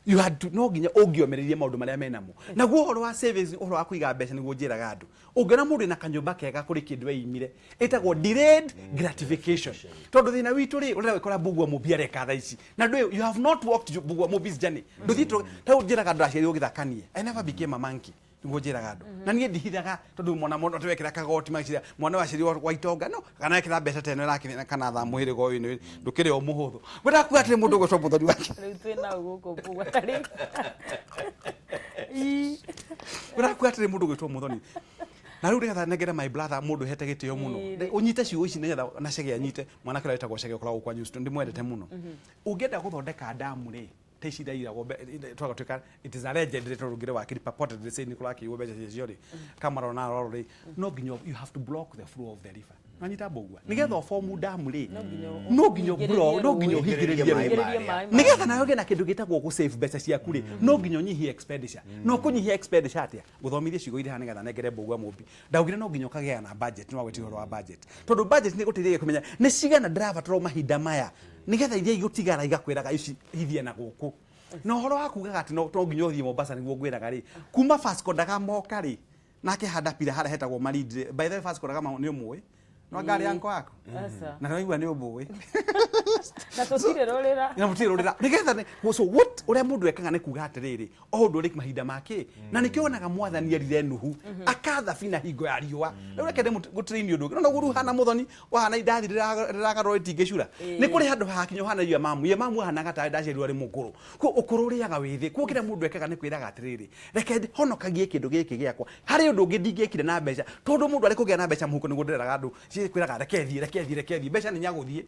you had to no nginya ũngĩomererie maũndũ marĩa menamo. Naguo ũhoro wa savings ũhoro wa kũiga mbeca nĩguo njĩraga andũ ũngĩona mũndũ na kanyũmba kega kũrĩ kĩndũ eimire ĩtagwo delayed gratification. Tondũ thĩna witũ rĩ ũrĩa wĩkora Mbũgua Mũmbi areka thaa ici na ndũĩ you have not walked Mbũgua Mũmbi's journey. Ndũthiĩte ta njĩraga andũ aciarirwo gĩthakanie I never became a monkey nĩguo njĩraga andũ na niĩ ndihithaga tondũ mwana mũno twekĩra kagoti magĩciria mwana waciarirwo wa itonga no kana ekĩra mbeca ta ĩno ĩrakĩrĩ kana thaa mũhĩrĩga ũyũ nĩ ndũkĩrĩ o mũhũthũ. Ngwendaga kuga atĩrĩ mũndũ ũgwĩtwo Mũthoni wake rĩu twĩ nau gũkũ Mbũgua tarĩ ngwendaga kuga atĩrĩ mũndũ ũgwĩtwo Mũthoni na rĩu nĩgetha nengere my brother mũndũ hete gĩtĩo mũno ũnyite ciugo ici nĩgetha na Chege anyite mwanake ũrĩa wĩtagwo Chege ũkoragwo kwa Houston ndĩmwendete mũno. Ũngĩenda gũthondeka ndamu rĩ ta ici irairagwo twagatuĩka it is alleged tondũ ngĩre wakiri purportedly say nĩ kũrakĩiywo mbeca ciacio rĩ Cameron Aroro rĩ no nginya you have to block the flow of the river. Nanyita Mbũgua nĩgetha ũbomu ndamu rĩ no nginya block no nginya ũhingĩrĩrie maĩ nĩgetha nawe ũgĩe na kĩndũ gĩtagwo gũ save mbeca ciaku rĩ no nginya ũnyihie expenditure. No kũnyihia expenditure atĩa gũthomithie ciugo iria nĩgetha nengere Mbũgua Mũmbi ndaugire no nginya ũkagĩa na budget no wagwĩtia ũhoro wa budget tondũ budget nĩ ĩgũteithagia kũmenya nĩ cigana ndĩrabatara mahinda maya nĩgetha iria igũtigara igakwĩraga ici ithie na gũkũ. Na ũhoro wa kugaga atĩ no nginya ũthiĩ Mombasa nĩguo ngwĩraga rĩ kuma Vasco da Gama oka rĩ nake handa pira harĩa hetagwo Malindi. By the way Vasco da Gama nĩ ũmũĩ no ngari yanko yaku na nĩwaigua nĩ ũmũĩ na tũtirĩ rũrĩra na mũtirĩ rũrĩra nĩgetha so what ũrĩa mũndũ ekaga nĩ kuga atĩrĩrĩ o ũndũ ũrĩ mahinda make na nĩkĩo wonaga mwathani erire Nuhu akathabina hingo ya riũa. Rĩu reke ngũtrain ũndũ ũngĩ no noguo hana Mũthoni wahana indathi rĩragarũra rĩtingĩcura nĩ kũrĩ handũ hakinya ũhana ia mamu ia mamu ahanaga tarĩ ndaciarirwo arĩ mũkũrũ kũ ũkũrũ ũrĩaga wĩthĩ. Kuo kĩrĩa mũndũ ekaga nĩ kwĩraga atĩrĩrĩ reke honokagie kĩndũ gĩkĩ gĩakwa harĩ ũndũ ũngĩ ndingĩekire na mbeca tondũ mũndũ arĩ kũgĩa na mbeca mũhuko nĩguo ndĩreraga andũ kwĩraga reke thiĩ reke thiĩ reke thiĩ mbeca nĩ nyagũthiĩ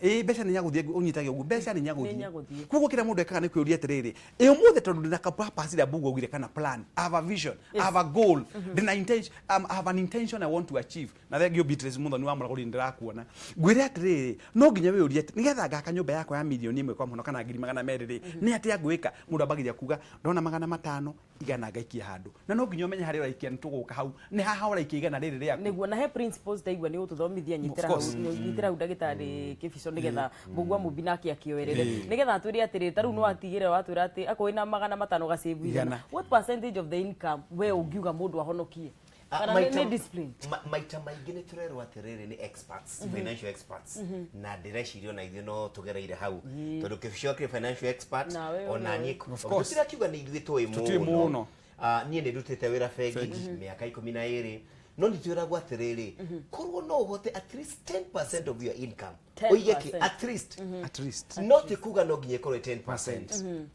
ĩĩ mbeca nĩ nyagũthiĩ ũnyitage ũguo mbeca nĩ nyagũthiĩ. Koguo kĩrĩa mũndũ ekaga nĩ kwĩũria atĩrĩrĩ ĩ ũmũthĩ tondũ ndĩna ka purpose ĩrĩa Mbũgua augire kana plan I have a vision I have a goal ndĩna intention I have an intention I want to achieve. Na thengio Beatrice Mũthoni wa Mũragũri ndĩrakuona ngwĩre atĩrĩrĩ no nginya wĩũrie nĩgetha ngaka nyũmba yakwa ya milioni 1 kwa mũno kana 200,000 rĩ nĩ atĩa ngwĩka. Mũndũ ambagĩria kuga ndona 500 igana ngaikia handũ na no nginya ũmenye harĩa ũraikia nĩ tũgũka hau nĩ haha ũraikia igana rĩrĩ rĩaku nĩguo. Na he principles ndaigua nĩ ũtũthomithia nyitĩra hau nyitĩra hau ndagĩtarĩ Kĩbico nĩgetha Mbũgua Mũmbi nake akĩoerere nĩgetha atwĩre atĩrĩ ta rĩu no atigĩre watwĩra atĩ akorwo wĩna 500 ũgasave igana what percentage of the income we ũngiuga mũndũ ahonokie kana nĩ discipline? Maita maingĩ nĩ tũrerwo atĩrĩrĩ nĩ experts financial experts na ndĩreciria ona ithuĩ no tũgereire hau tondũ Kĩbico akĩrĩ financial expert ona niĩ tũtirakiuga nĩ ithuĩ tũĩ mũno. Niĩ nĩ ndutĩte wĩra bengi mĩaka 12 No nĩ twĩragwo atĩrĩrĩ, korwo no ũhote at least 10% of your income ũige kĩ 10%. at least, At least. no ti kuga no nginya ĩkorwo ĩ 10%.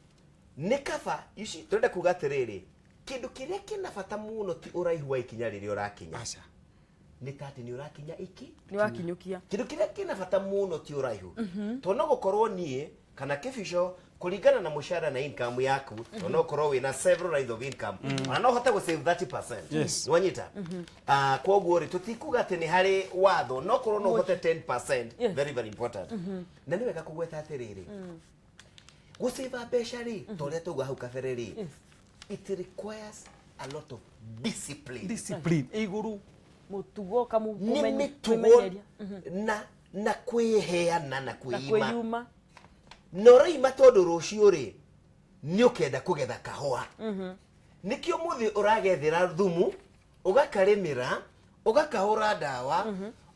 Nĩ kaba, you see, tũrenda kuga atĩrĩrĩ, kĩndũ kĩrĩa kĩna bata mũno ti ũraihu wa ikinya rĩrĩa ũrakinya, Aca. nĩ ta atĩ nĩ ũrakinya iki Nĩ wakinyũkia. Kĩndũ kĩrĩa kĩna bata mũno ti ũraihu, tondũ no gũkorwo niĩ kana kĩbico kũringana na mũcara na income yaku, tondũ no ũkorwo wĩna several lines of income, ona no ũhote gũ save 30%. Nĩwanyita? Ah, koguo rĩ, tũtikuga atĩ nĩ harĩ watho, no korwo no ũhote 10%. Very very important. Na nĩ wega kũgweta atĩrĩrĩ, gũsave mbeca rĩ, ta ũrĩa tauga hau kabere rĩ, it requires a lot of discipline. Discipline iguru. Mũtugo Nĩ mĩtugo kwĩmenyeria na kwĩheana na na kwĩima kwĩyuma. Na ũraima tondũ rũciũ rĩ, nĩ ũkenda kũgetha kahũa. Nĩkĩo mũthĩ ũragethera thumu, ũgakarĩmĩra, ũgakahũra ndawa,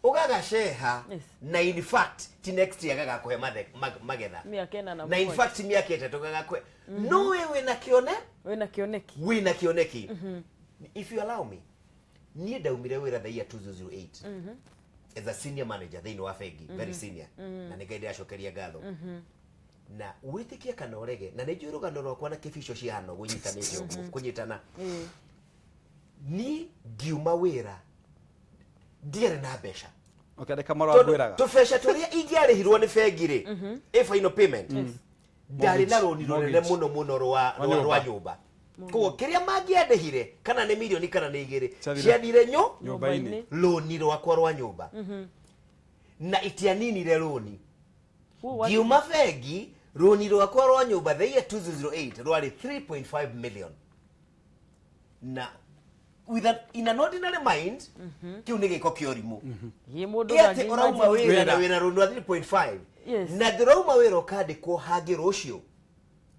ũgagaceha. Na in fact ti next year gagakũhe magetha. Mĩaka ĩna na Na in mũgwanja. fact mĩaka 3 gagakũhe. No we wĩna kĩone Wĩna kĩoneki. Wĩna kĩoneki. If you allow me, niĩ ndaumire wĩra the year 2008 as a senior manager thĩinĩ wa bengi, very senior, na nĩ Ngai ndĩracokeria ngatho. Na wĩtĩkie kana ũrege, na nĩ njũĩ rũgano rwakwa na kĩbico cihana ũguo inyitanĩte ũguo kũnyitana. Niĩ ngiuma wĩra ndiarĩ na mbeca. Ũkĩandĩka marũa Tondũ ngwĩraga. tũbeca tũrĩa ingĩarĩhirwo nĩ bengi rĩ, ĩ final payment, ndarĩ na rũni rũnene Mortgage. mũno mũno rwa Rwa rwa nyũmba. nyũmba. Koguo kĩrĩa mangĩandĩhire, kana nĩ mirioni kana nĩ 2, Ciathire. ciathire Nyũmba-inĩ. rũni rwakwa rwa nyũmba, na itianinire rũni. Koguo Ngiuma bengi, rũni rwakwa rwa nyũmba the year 2008 rwarĩ 3.5 million. Na in an ordinary mind, kĩu nĩ gĩko kĩa ũrimũ. Ĩ mũndũ Ĩ atĩ ndangĩ ũrauma imagine. wĩra na Wĩra. wĩna rũni rwa 3.5, na ndũrauma wĩra ũkandĩkwo hangĩ rũciũ,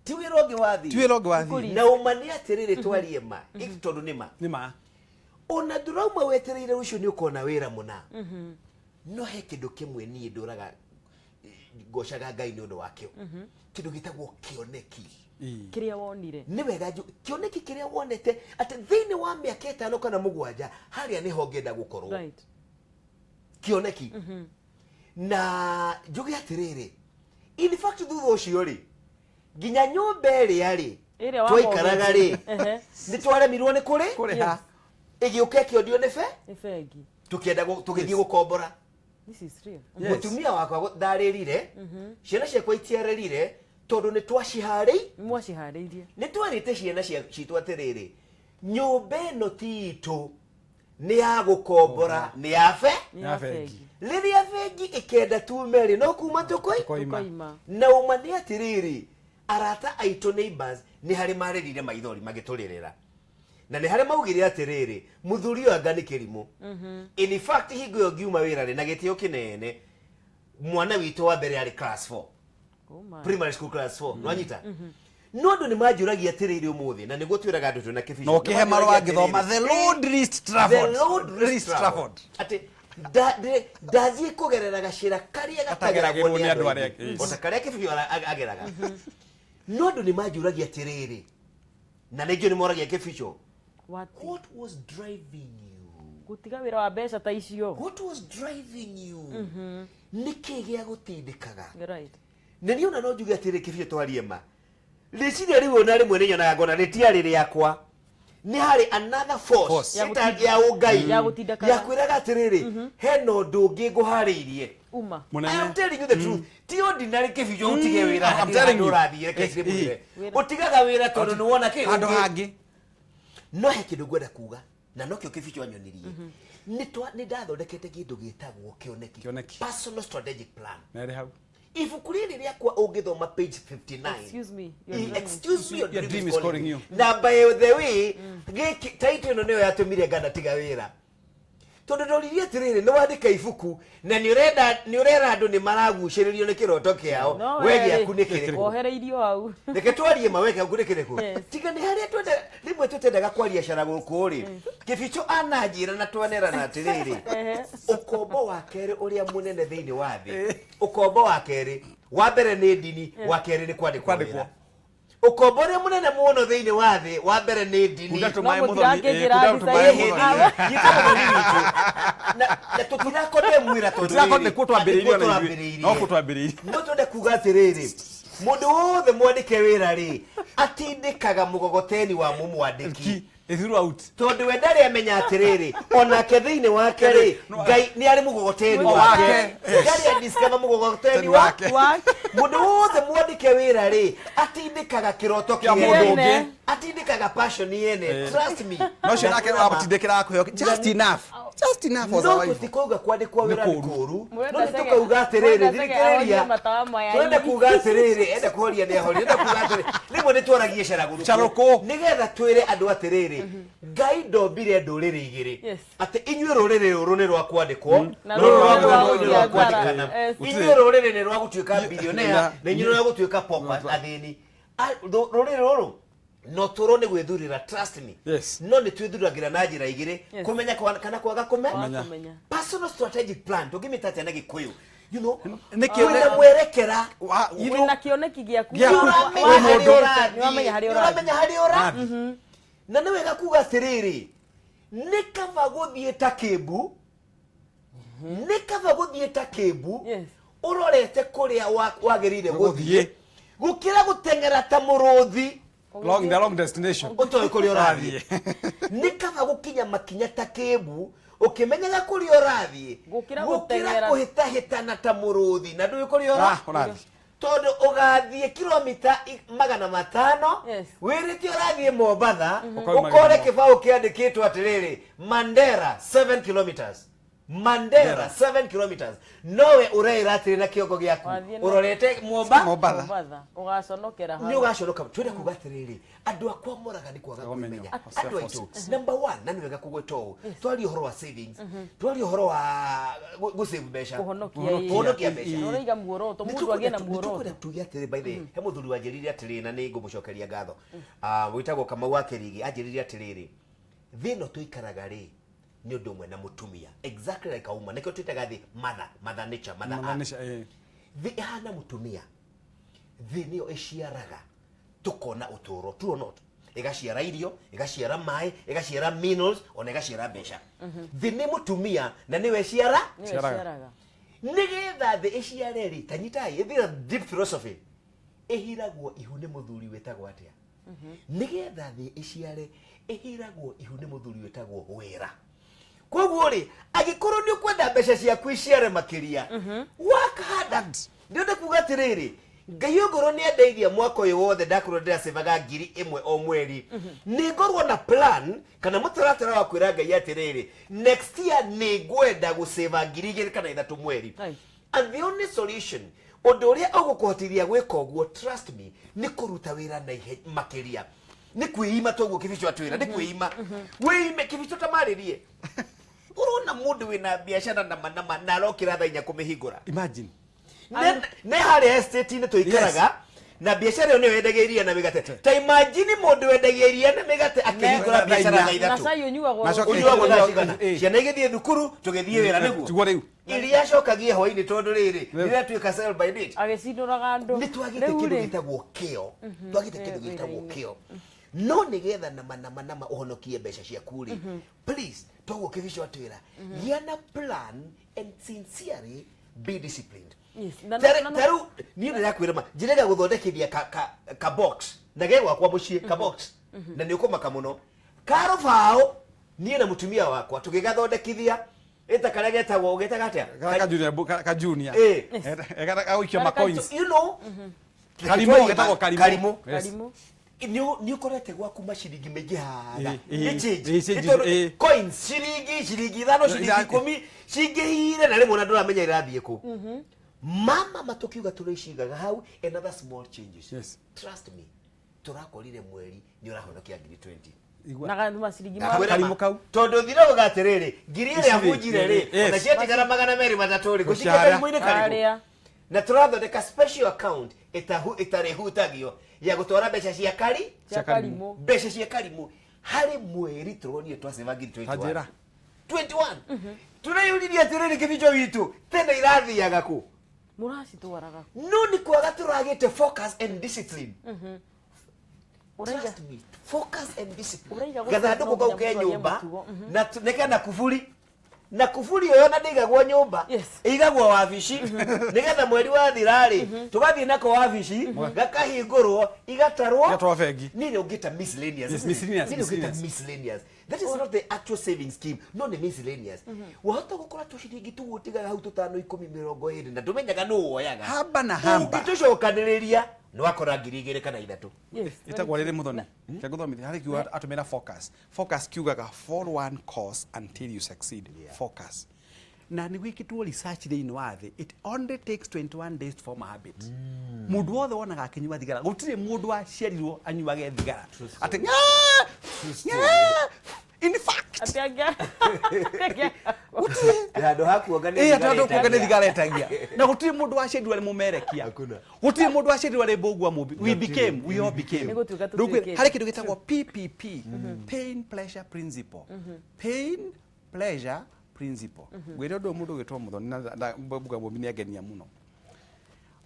ti wĩra ũngĩ wathiĩ. Ti wĩra ũngĩ wathiĩ. Kũri- Na ũma nĩ atĩrĩrĩ, twarie ma, tondũ nĩ ma, Nĩ ma. ona ndũrauma wetereire rũciũ nĩ ũkona wĩra mũna. No he kĩndũ kĩmwe niĩ ndũraga ngocaga Ngai nĩ ũndũ wakĩo, kĩndũ gĩtagwo kĩoneki. Ii. Kĩrĩa wonire. Nĩ wega kĩoneki kĩrĩa wonete atĩ thĩinĩ wa mĩaka 5 kana 7 harĩa nĩho ngenda gũkorwo. Kĩoneki. Na njuge atĩrĩrĩ, in fact thutha ũcio rĩ, nginya nyũmba ĩrĩa rĩ Ĩrĩa twaikaraga rĩ, Ehe. nĩ twaremirwo nĩ kũrĩ Kũrĩha. Ĩgĩũka ĩkĩondio nĩ be Nĩ bengi. Tũkĩenda tũgĩthiĩ gũkombora. This is real. Mũtumia wakwa ndarĩrire, ciana ciakwa itiarĩrire, tondũ nĩ twaciharĩi Mwaciharĩirie. Nĩ twarĩte ciana citũ atĩrĩrĩ, nyũmba ĩno ti itũ, nĩ ya gũkombora, nĩ ya be Nĩ Ya ya bengi. bengi. Rĩrĩa bengi ĩkenda tume rĩ, no kuma tũkoi. Tũkoima. Tũkoima. Na ũma nĩ atĩrĩrĩ, arata aitũ, neighbors, nĩ harĩ marĩrire maithori magĩtũrĩrĩra, na nĩ harĩ maugire atĩrĩrĩ, mũthuri ũyũ anga nĩ kĩrimũ. In fact hingo ĩyo ngiuma wĩra rĩ, na gĩtĩo kĩnene, mwana witũ wa mbere arĩ class 4. Oh my. Primary school class 4, nwanyita? No andũ nĩ manjũragia atĩrĩrĩ ũmũthĩ, na nĩguo twĩraga andũ twĩna kĩbico. Na ũkĩhe marũa ngĩthoma The Lord Least Trafford. The Lord Least Least Trafford. Trafford. Atĩ ndathiĩ kũgerera gacĩra karĩa gatageragwo nĩ andũ arĩa aingĩ, yes. ota karĩa kĩbio ageraga. No andũ nĩ manjũragia atĩrĩrĩ, na nĩngĩ nĩ moragia kĩbico, What? what was driving you? Gũtiga wĩra wa mbeca ta icio. What was driving you? Nĩ kĩĩ gĩa gũtindĩkaga? Na niĩ ona no njuge atĩrĩ, kĩbio, twarie ma, rĩciria rĩu ona rĩmwe nĩ nyonaga ngona rĩtiarĩ rĩakwa, nĩ harĩ another force, Force. Ya ya ũngai ya gũtindĩkaga. ya kwĩraga atĩrĩrĩ, hena ũndũ ũngĩ ngũharĩirie. Uma. I am Mũnene. telling you the truth. Ti ordinary kĩbico ũtige wĩra I'm hatirĩ telling handũ you. ũrathiĩ, reke ndĩmwĩre. Wĩra. Ũtigaga wĩra tondũ nĩ wona kĩ Handũ ũngĩ. hangĩ. No he kĩndũ ngwenda kuga, na nokĩo kĩbico anyonirie, nĩ ndathondekete kĩndũ gĩtagwo kĩoneki. Kĩoneki. Personal strategic plan. Na ĩrĩ hau. Ibuku rĩrĩ rĩakwa ũngĩthoma page 59. Excuse me, your dream is- Excuse me, your Your dream is calling you. Na by the way, gĩkĩ title ĩno nĩyo yatũmire ngana tiga wĩra, tondũ ndoririe atĩrĩrĩ, nĩ wandĩka ibuku na nĩ ũrenda nĩ ũrera andũ nĩ maragucĩrĩrio nĩ kĩroto kĩao, No we we gĩaku rĩ, nĩ kĩrĩkũ? Wohereirio hau. Reke twarie ma, we gĩaku nĩ kĩrĩkũ? Yes. Tiga nĩ harĩa twenda rĩmwe tũtendaga kwaria cara gũkũ rĩ, kĩbico ananjĩra na twanerana atĩrĩrĩ, ũkombo wa kerĩ ũrĩa mũnene thĩinĩ wa thĩ, ũkombo wa kerĩ, wa mbere nĩ ndini, wa kerĩ nĩ kwandĩkwo Kwandĩkwo. wĩra. Ũkombo ũrĩa mũnene mũno thĩinĩ wa thĩ wa mbere nĩ ndini. Kunda No tũmaĩ mũthoni, mũtirakĩnjĩra kunda mbica tũmaĩ ĩyo. mũthoni. Nyita mũthoni witũ. Na tũtirakonde mwĩra tondũ Tũtirakonde rĩrĩ, kuo twambĩrĩirie nĩkuo ona ithuĩ. No kuo twambĩrĩirie. twambĩrĩirie. No twende kuga atĩrĩrĩ, mũndũ wothe mwandĩke wĩra rĩ, atindĩkaga mũgogoteni wa mũmwandĩki. Ki, throughout. Tondũ we ndarĩ amenya atĩrĩrĩ, onake thĩinĩ wake rĩ, No, Ngai nĩ arĩ mũgogoteni O wake. wake. Yes. Ndarĩ adiscover mũgogoteni Wake. Wake. Mũndũ wothe mwandĩke wĩra rĩ, atindĩkaga kĩroto Kĩa mũndũ kĩene. ũngĩ. Atindĩkaga passion yene. Trust me. No cio nake abatindĩkĩraga kũheo just enough. Just enough for No survival. tũtikauga kwandĩkwo wĩra Nĩ nĩ kũũru. kũũru, no Mũrenda nĩ cege- tũkauga atĩrĩrĩ, mũrenda cege ahorie thikĩrĩria, matawa maya tũrenda hihi. kuga atĩrĩrĩ, enda kũhoria nĩ ahoria, enda kuga atĩrĩrĩ, rĩmwe nĩ twaragie caragũrũkũ Carũkũ. nĩgetha twĩre andũ atĩrĩrĩ, Ngai ndombire ndũrĩrĩ igĩrĩ, Yes. atĩ inyuĩ rũrĩrĩ rũrũ nĩ rwa kwandĩkwo Na na rũrũ rũrũ rwa rwa nĩ rwa gũthiĩ kwandĩkana, nzara. Yes. inyuĩ rũrĩrĩ nĩ rwa gũtuĩka bilionea Na- na inyuĩ nĩ rwa gũtuĩka pauper, athĩni. Rũrĩrĩ rũrũ no tũrwo nĩ gwĩthurĩra, trust me. Yes. No nĩ twĩthuragĩra na njĩra igĩrĩ, Yes. kũmenya kana kwaga kũmenya. Kũmenya. Kũmenya. Personal strategic plan tũngĩmĩta atĩa na Gĩkũyũ, you know, Nĩ kĩone- kwĩna mwerekera. Wa- You know, Wĩna kĩoneki gĩaku. Gĩaku. nĩũramenya Wĩ harĩa mũndũ. ũrathiĩ. Nĩũramenya harĩa ũrathiĩ. Nĩũramenya harĩa ũra Ũrathiĩ. Na nĩ wega kuga atĩrĩrĩ, nĩ kaba gũthiĩ ta kĩmbu, nĩ kaba gũthiĩ ta kĩmbu Yes. ũrorete kũrĩa wagĩrĩire gũthiĩ Gũthiĩ. gũkĩra gũteng'era ta mũrũthi Long, the long destination. ũtoĩ kũrĩa ũrathiĩ. Nĩ kaba gũkinya makinya ta kĩmbu ũkĩmenyaga kũrĩa ũrathiĩ, Gũkĩra gũkĩra gũteng'era. kũhĩtahĩtana ta mũrũthi na ndũĩ kũrĩa Ah, ũra ũrathiĩ. tondũ ũgathiĩ kilomita 500 Yes. wĩrĩte ũrathiĩ Mombatha, Ũkauma ũkore Gĩthumo. kĩbaũ kĩandĩkĩtwo atĩrĩrĩ, Mandera 7 kilometers, Mandera 7 kilometers, nowe ũreĩra atĩrĩ na kĩongo gĩaku Wathiĩ na- ũrorete Momba Mombatha. Mombatha. Ũgaconokera hau. Nĩ ũgaconoka. Twende kuga atĩrĩrĩ, andũ akwa moraga nĩ kwaga Ũmenyo. kwĩmenya. Self Andũ aitũ, number one, na nĩ wega kũgweta ũũ, twaria ũhoro wa savings, twaria ũhoro wa gũsave mbeca, Kũhonokia, ĩĩ. kũhonokia mbeca. Na ũraiga muoroto, mũndũ agĩe na muoroto. Nĩtũkwenda tuge atĩrĩ, by the way, he mũthuri wanjĩrire atĩrĩrĩ, na nĩ ngũmũcokeria ngatho. Ah, wĩtagwo Kamau wa Kĩrigi, anjĩrire atĩrĩrĩ, thĩ ĩno tũikaraga rĩ, nĩ ũndũ ũmwe na mũtumia, exactly like a woman. Nĩkĩo twĩtaga thĩ mother, mother nature, mother earth. Maanisha, eh. Thĩ ĩhana mũtumia, thĩ nĩyo ĩciaraga tũkona ũtũũro, true or not? Ĩgaciara irio, ĩgaciara maĩ, ĩgaciara minerals, ona ĩgaciara mbeca. Thĩ nĩ mũtumia na nĩwe ĩciara. Nĩwe Ciaraga. ciaraga. Nĩgetha thĩ ĩciare rĩ, ta nyitai ĩthira deep philosophy, ĩhiragwo ihu nĩ mũthuri wĩtagwo atĩa? Nĩgetha thĩ ĩciare, ĩhiragwo ihu nĩ mũthuri wĩtagwo wĩra. Koguo rĩ, angĩkorwo nĩ ũkwenda mbeca ciaku iciare makĩria, work harder. Ndĩrenda kuga atĩrĩrĩ, Ngai ongorwo nĩ andeithia mwaka ũyũ wothe ndakorwo ndĩracevaga 1,000 o mweri, nĩ ngorwo na plan kana mũtaratara wa kwĩra Ngai atĩrĩrĩ, next year nĩ ngwenda gũcĩva 2,000 kana 3 mweri. Right. And the only solution, ũndũ ũrĩa ũgũkũhotithia gwĩka ũguo, trust me, nĩ kũruta wĩra na makĩria, nĩ kwĩima. Toguo kĩbico atwĩra nĩ kwĩima, wĩime kĩbico ta marĩrie. Ũrona mũndũ wĩna biacara nama nama na arokĩra thaa 4 kũmĩhingũra. Imagine. Ne harĩa estate-inĩ tũikaraga na biacara ĩyo nĩyo yendagia iria na mĩgate. Ta imagine mũndũ wendagia iria na mĩgate akĩhingũra Ne- biacara thaa Na 3. cai ũnyuagwo Na coke- Ũnyuagwo thaa cigana? Eh. Ciana igĩthiĩ thukuru, tũgĩthiĩ wĩra nĩguo Tiguo rĩu. iria acokagie hwainĩ, tondũ rĩrĩ rĩratuĩka sell by date. Agĩcindũraga andũ. Nĩ twagĩte Rĩu kĩndũ rĩ, gĩtagwo kĩo, twagĩte kĩndũ gĩtagwo wĩra-inĩ. kĩo. No nĩgetha nama nama nama ũhonokie mbeca ciaku rĩ, please, toguo kĩbico atwĩra, gĩa na plan and sincerely be disciplined. Yes, na- Tarĩu niĩ ndĩrakwĩra ma njĩrega gũthondekithia ka box na ge gwakwa mũciĩ, ka box, na nĩ ũkũmaka mũno, ka rũbaũ, niĩ na mũtumia wakwa tũgĩgathondekithia ĩta karĩa getagwo, ũgetaga atĩa? Ka junior, ka junior. Eh. Gagũikia ma coins. You know, Karimũ, getagwo karimũ. karimũ. Yes. Karimũ. Nĩ ũkorete gwaku maciringi maingĩ haga. Eh, Nĩ eh, change. eh, change, Nĩ tondũ eh. coins, ciringi, ciringi 5, ciringi 10 cingĩhire, na rĩmwe na ndũramenya irathiĩ kũ. Mama matũkiuga tũrĩcigaga hau and other small changes. Yes. Trust me, tũrakorire mweri nĩ ũrahonokia ngiri 20. Igua. Na maciringi ma Kwĩra Karimũ ma- kau. Tondũ thiraga atĩrĩrĩ, ngiri ĩrĩa Ici rĩ, bunjire rĩ, yes. ona ciatigara 203 rĩ, gũcikia Gũciara. karimũ-inĩ karĩkũ? Arĩa. Na tũrathondeka special account ĩtarĩhutagio ya gũtwara mbeca cia kari Cia karimũ. mbeca cia karimũ. Harĩ mweri tũronire twaceva ngiri Ta njĩra. 21. Tũreyũririe atĩrĩrĩ, kĩbico witũ tene irathiaga kũ? Mũracitwaraga. No nĩ kwaga tũragĩte focus and discipline. Ũraiga- Trust me, focus and discipline. Ũraiga gũsave Gathandũkũ no kau nginya ke mũndũ agĩe nyũmba mũtugo, mhm. na nĩkena kuburi na kuburi ĩyo na ndĩigagwo nyũmba Yes. ĩigagwo wabici nĩgetha mweri wathira-rĩ tũgathiĩ nako wabici gakahingũrwo igatarwo Igatwarwo bengi. nĩ ũngĩta miscellaneous. Yes, miscellaneous, Nĩ ũngĩta miscellaneous. miscellaneous. That is not the actual saving scheme, no nĩ miscellaneous. Wahota gũkora tũciringi tũu ũtigaga hau tũtano ikũmi mĩrongo ĩrĩ na ndũmenyaga nũ woyaga. Hamba na hamba. Ũngĩtũcokanĩrĩria nĩ wakora 2,000 kana 3. Yes. Ĩtagwo rĩrĩ Muthoni, reke ngũthomithie harĩ kiugo atũmĩra focus. Focus kiugaga follow one course until you succeed. Focus. Na nĩ gwĩkĩtwo research thĩinĩ wa thĩ, it only takes 21 days to form a habit. Mũndũ wothe wonaga akĩnyua thigara, gũtirĩ mũndũ waciarirwo anyuage thigara atĩ "Nyaa! Nyaa!" In fact, Atĩ angĩa gũtirĩ. Handũ ha kuonga nĩ Ĩĩ, thigara atĩ andũ kuonga nĩ ĩtagia. thigara ĩtagia. Na gũtirĩ mũndũ waciarirwo arĩ mũmerekia. Hakuna. Gũtirĩ mũndũ waciarirwo arĩ mbũgua mũmbi. We became, we all became. Nĩ gũtuĩka Rĩu tũtuĩkĩte. harĩ kĩndũ gĩtagwo PPP, pain pleasure principle. Pain pleasure principle. Ngwĩre ũndũ ũyũ mũndũ ũgĩtwo Muthoni na mbũgua mũmbi nĩ angenia mũno.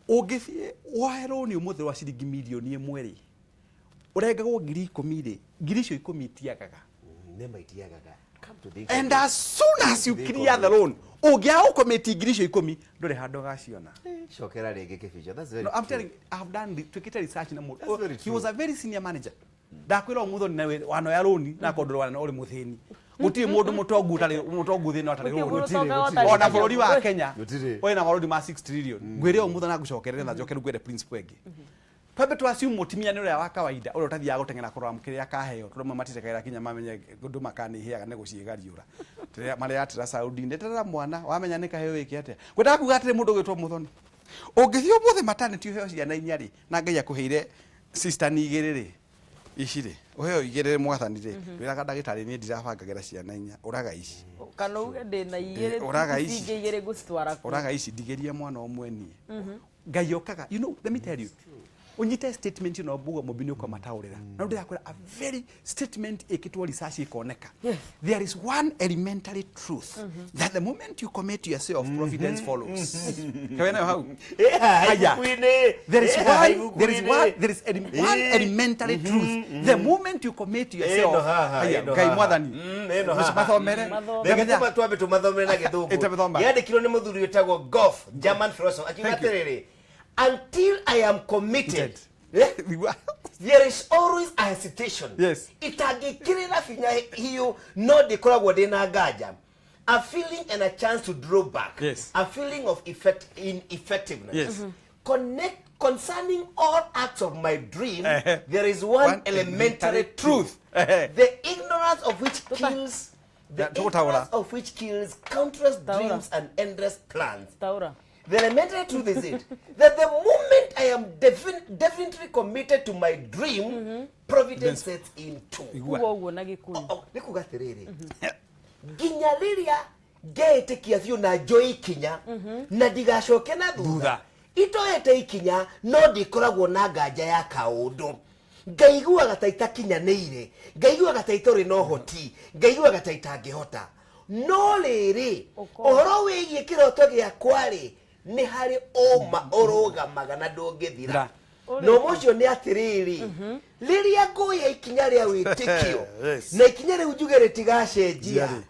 Ũngĩthiĩ woe rũni ũmũthĩ rwa ciringi 1 mirioni rĩ, ũrengagwo 10,000 rĩ, ngiri icio ikũmi itiagaga. Nĩ maitiagaga. Come to think And of it. as soon as you Think clear of the it. loan, ũngĩaga gũkomĩti ngiri icio ikũmi, ndũrĩ handũ ũgaciona. Cokera rĩngĩ kĩbicho. That's very No, I'm true. telling you, I've done twĩkĩte research na mũndũ. That's very He was true. a very senior manager. Ndakwĩra ũmũthoni nawe wanoya rũni na kondũ wana ũrĩ mũthĩni. Gũtirĩ mũndũ mũtongu ũtarĩ mũtongu thĩna ũtarĩ Gũtirĩ rũni. mũndũ ũtongaga ũtarĩ Ona bũrũri wa kanyamũ. Kenya Gũtirĩ. wĩna marũni ma 6 trillion. Ngwĩre ũmũthoni na ngũcokerere na njoke ngwĩre principle ĩngĩ. Twambe tu assume mũtumia nĩ ũrĩa wa kawaida ũrĩa ũtathiaga gũteng'era kũrora kĩrĩa akaheo tondũ amwe matirekagĩra kinya mamenye ndũma kana nĩ ĩhĩaga nĩ gũciĩgariũra. Mareyatĩra Saudi ndeterera mwana wamenya nĩ kaheo wĩke atĩa. Ngwendaga kuga atĩrĩ mũndũ ũgwĩtwo Muthoni, ũngĩthiĩ ũmũthĩ maternity ũheo ciana inya rĩ, na Ngai akũheire sister nĩ igĩrĩ rĩ, ici rĩ, ũheo igĩrĩ mwathani rĩ, wĩraga ndagĩtarĩ niĩ ndirabangagĩra ciana inya, ũraga ici. Kana uge ndĩna igĩrĩ, Ũraga ici ici. ingĩ igĩrĩ ngũcitwara kũ? Ũraga ici ndigĩria mwana ũmwe niĩ. Ngai okaga, you know, let me tell you, ũnyite statement ĩno mbuga mũmbi nĩ ũkamataũrĩra na ndĩrakwĩra a very statement ĩkĩtwo research ĩkoneka. Yes. There is one elementary truth that the moment you commit yourself, providence follows. Kawe nayo hau. Ĩ haha Haya. ibuku-inĩ. There is Ĩ haha one, there is ibuku-inĩ. one, there is one Ĩ. elementary truth. The moment you commit yourself, Ĩno haha, haya, ĩno Ngai haha. mwathani, Ĩno haha. mathomere. Mathome. Reke twambe tũmathomere na gĩthũngũ. Ĩtathoma. Yandĩkirwo nĩ mũthuri wĩtagwo Goff, German philosopher, akiuga Thank you. atĩrĩrĩ, until I am committed, eh, there is always a hesitation. Yes. Itangĩkĩrĩra binya hiũ no ndĩkoragwo ndĩna nganja. A feeling and a chance to draw back. Yes. A feeling of effect ineffectiveness. Yes. Mhm. Connect concerning all acts of my dream, Ehe. there is one, One elementary elementary truth. truth. Ehe. The ignorance of which kills the Ya, tũgũtaũra. ignorance of which kills countless Taũra. dreams and endless plans. Taũra. The elementary truth is it that the moment I am definitely committed to my dream, providence sets in too. Igua. Uguo ũguo na Gĩkũyũ. Oh, nĩ kuga atĩrĩrĩ, nginya rĩrĩa ngeĩtĩkia biũ na njoe ikinya na ndigacoke na thutha Thutha. itoete ikinya no ndikoragwo na nganja ya kaũndũ, ngaiguaga ta itakinyanĩire, ngaiguaga ta itarĩ na ũhoti, ngaiguaga ta itangĩhota, no rĩrĩ Ũkona. ũhoro wĩgiĩ kĩroto gĩakwa rĩ, nĩ harĩ ũma ũrũgamaga na ndũngĩthira. Thira. Na ũma ũcio nĩ atĩrĩrĩ, rĩrĩa nguoya ikinya rĩa wĩtĩkio Yes. na ikinya rĩu njuge rĩtigacenjia, Rĩ.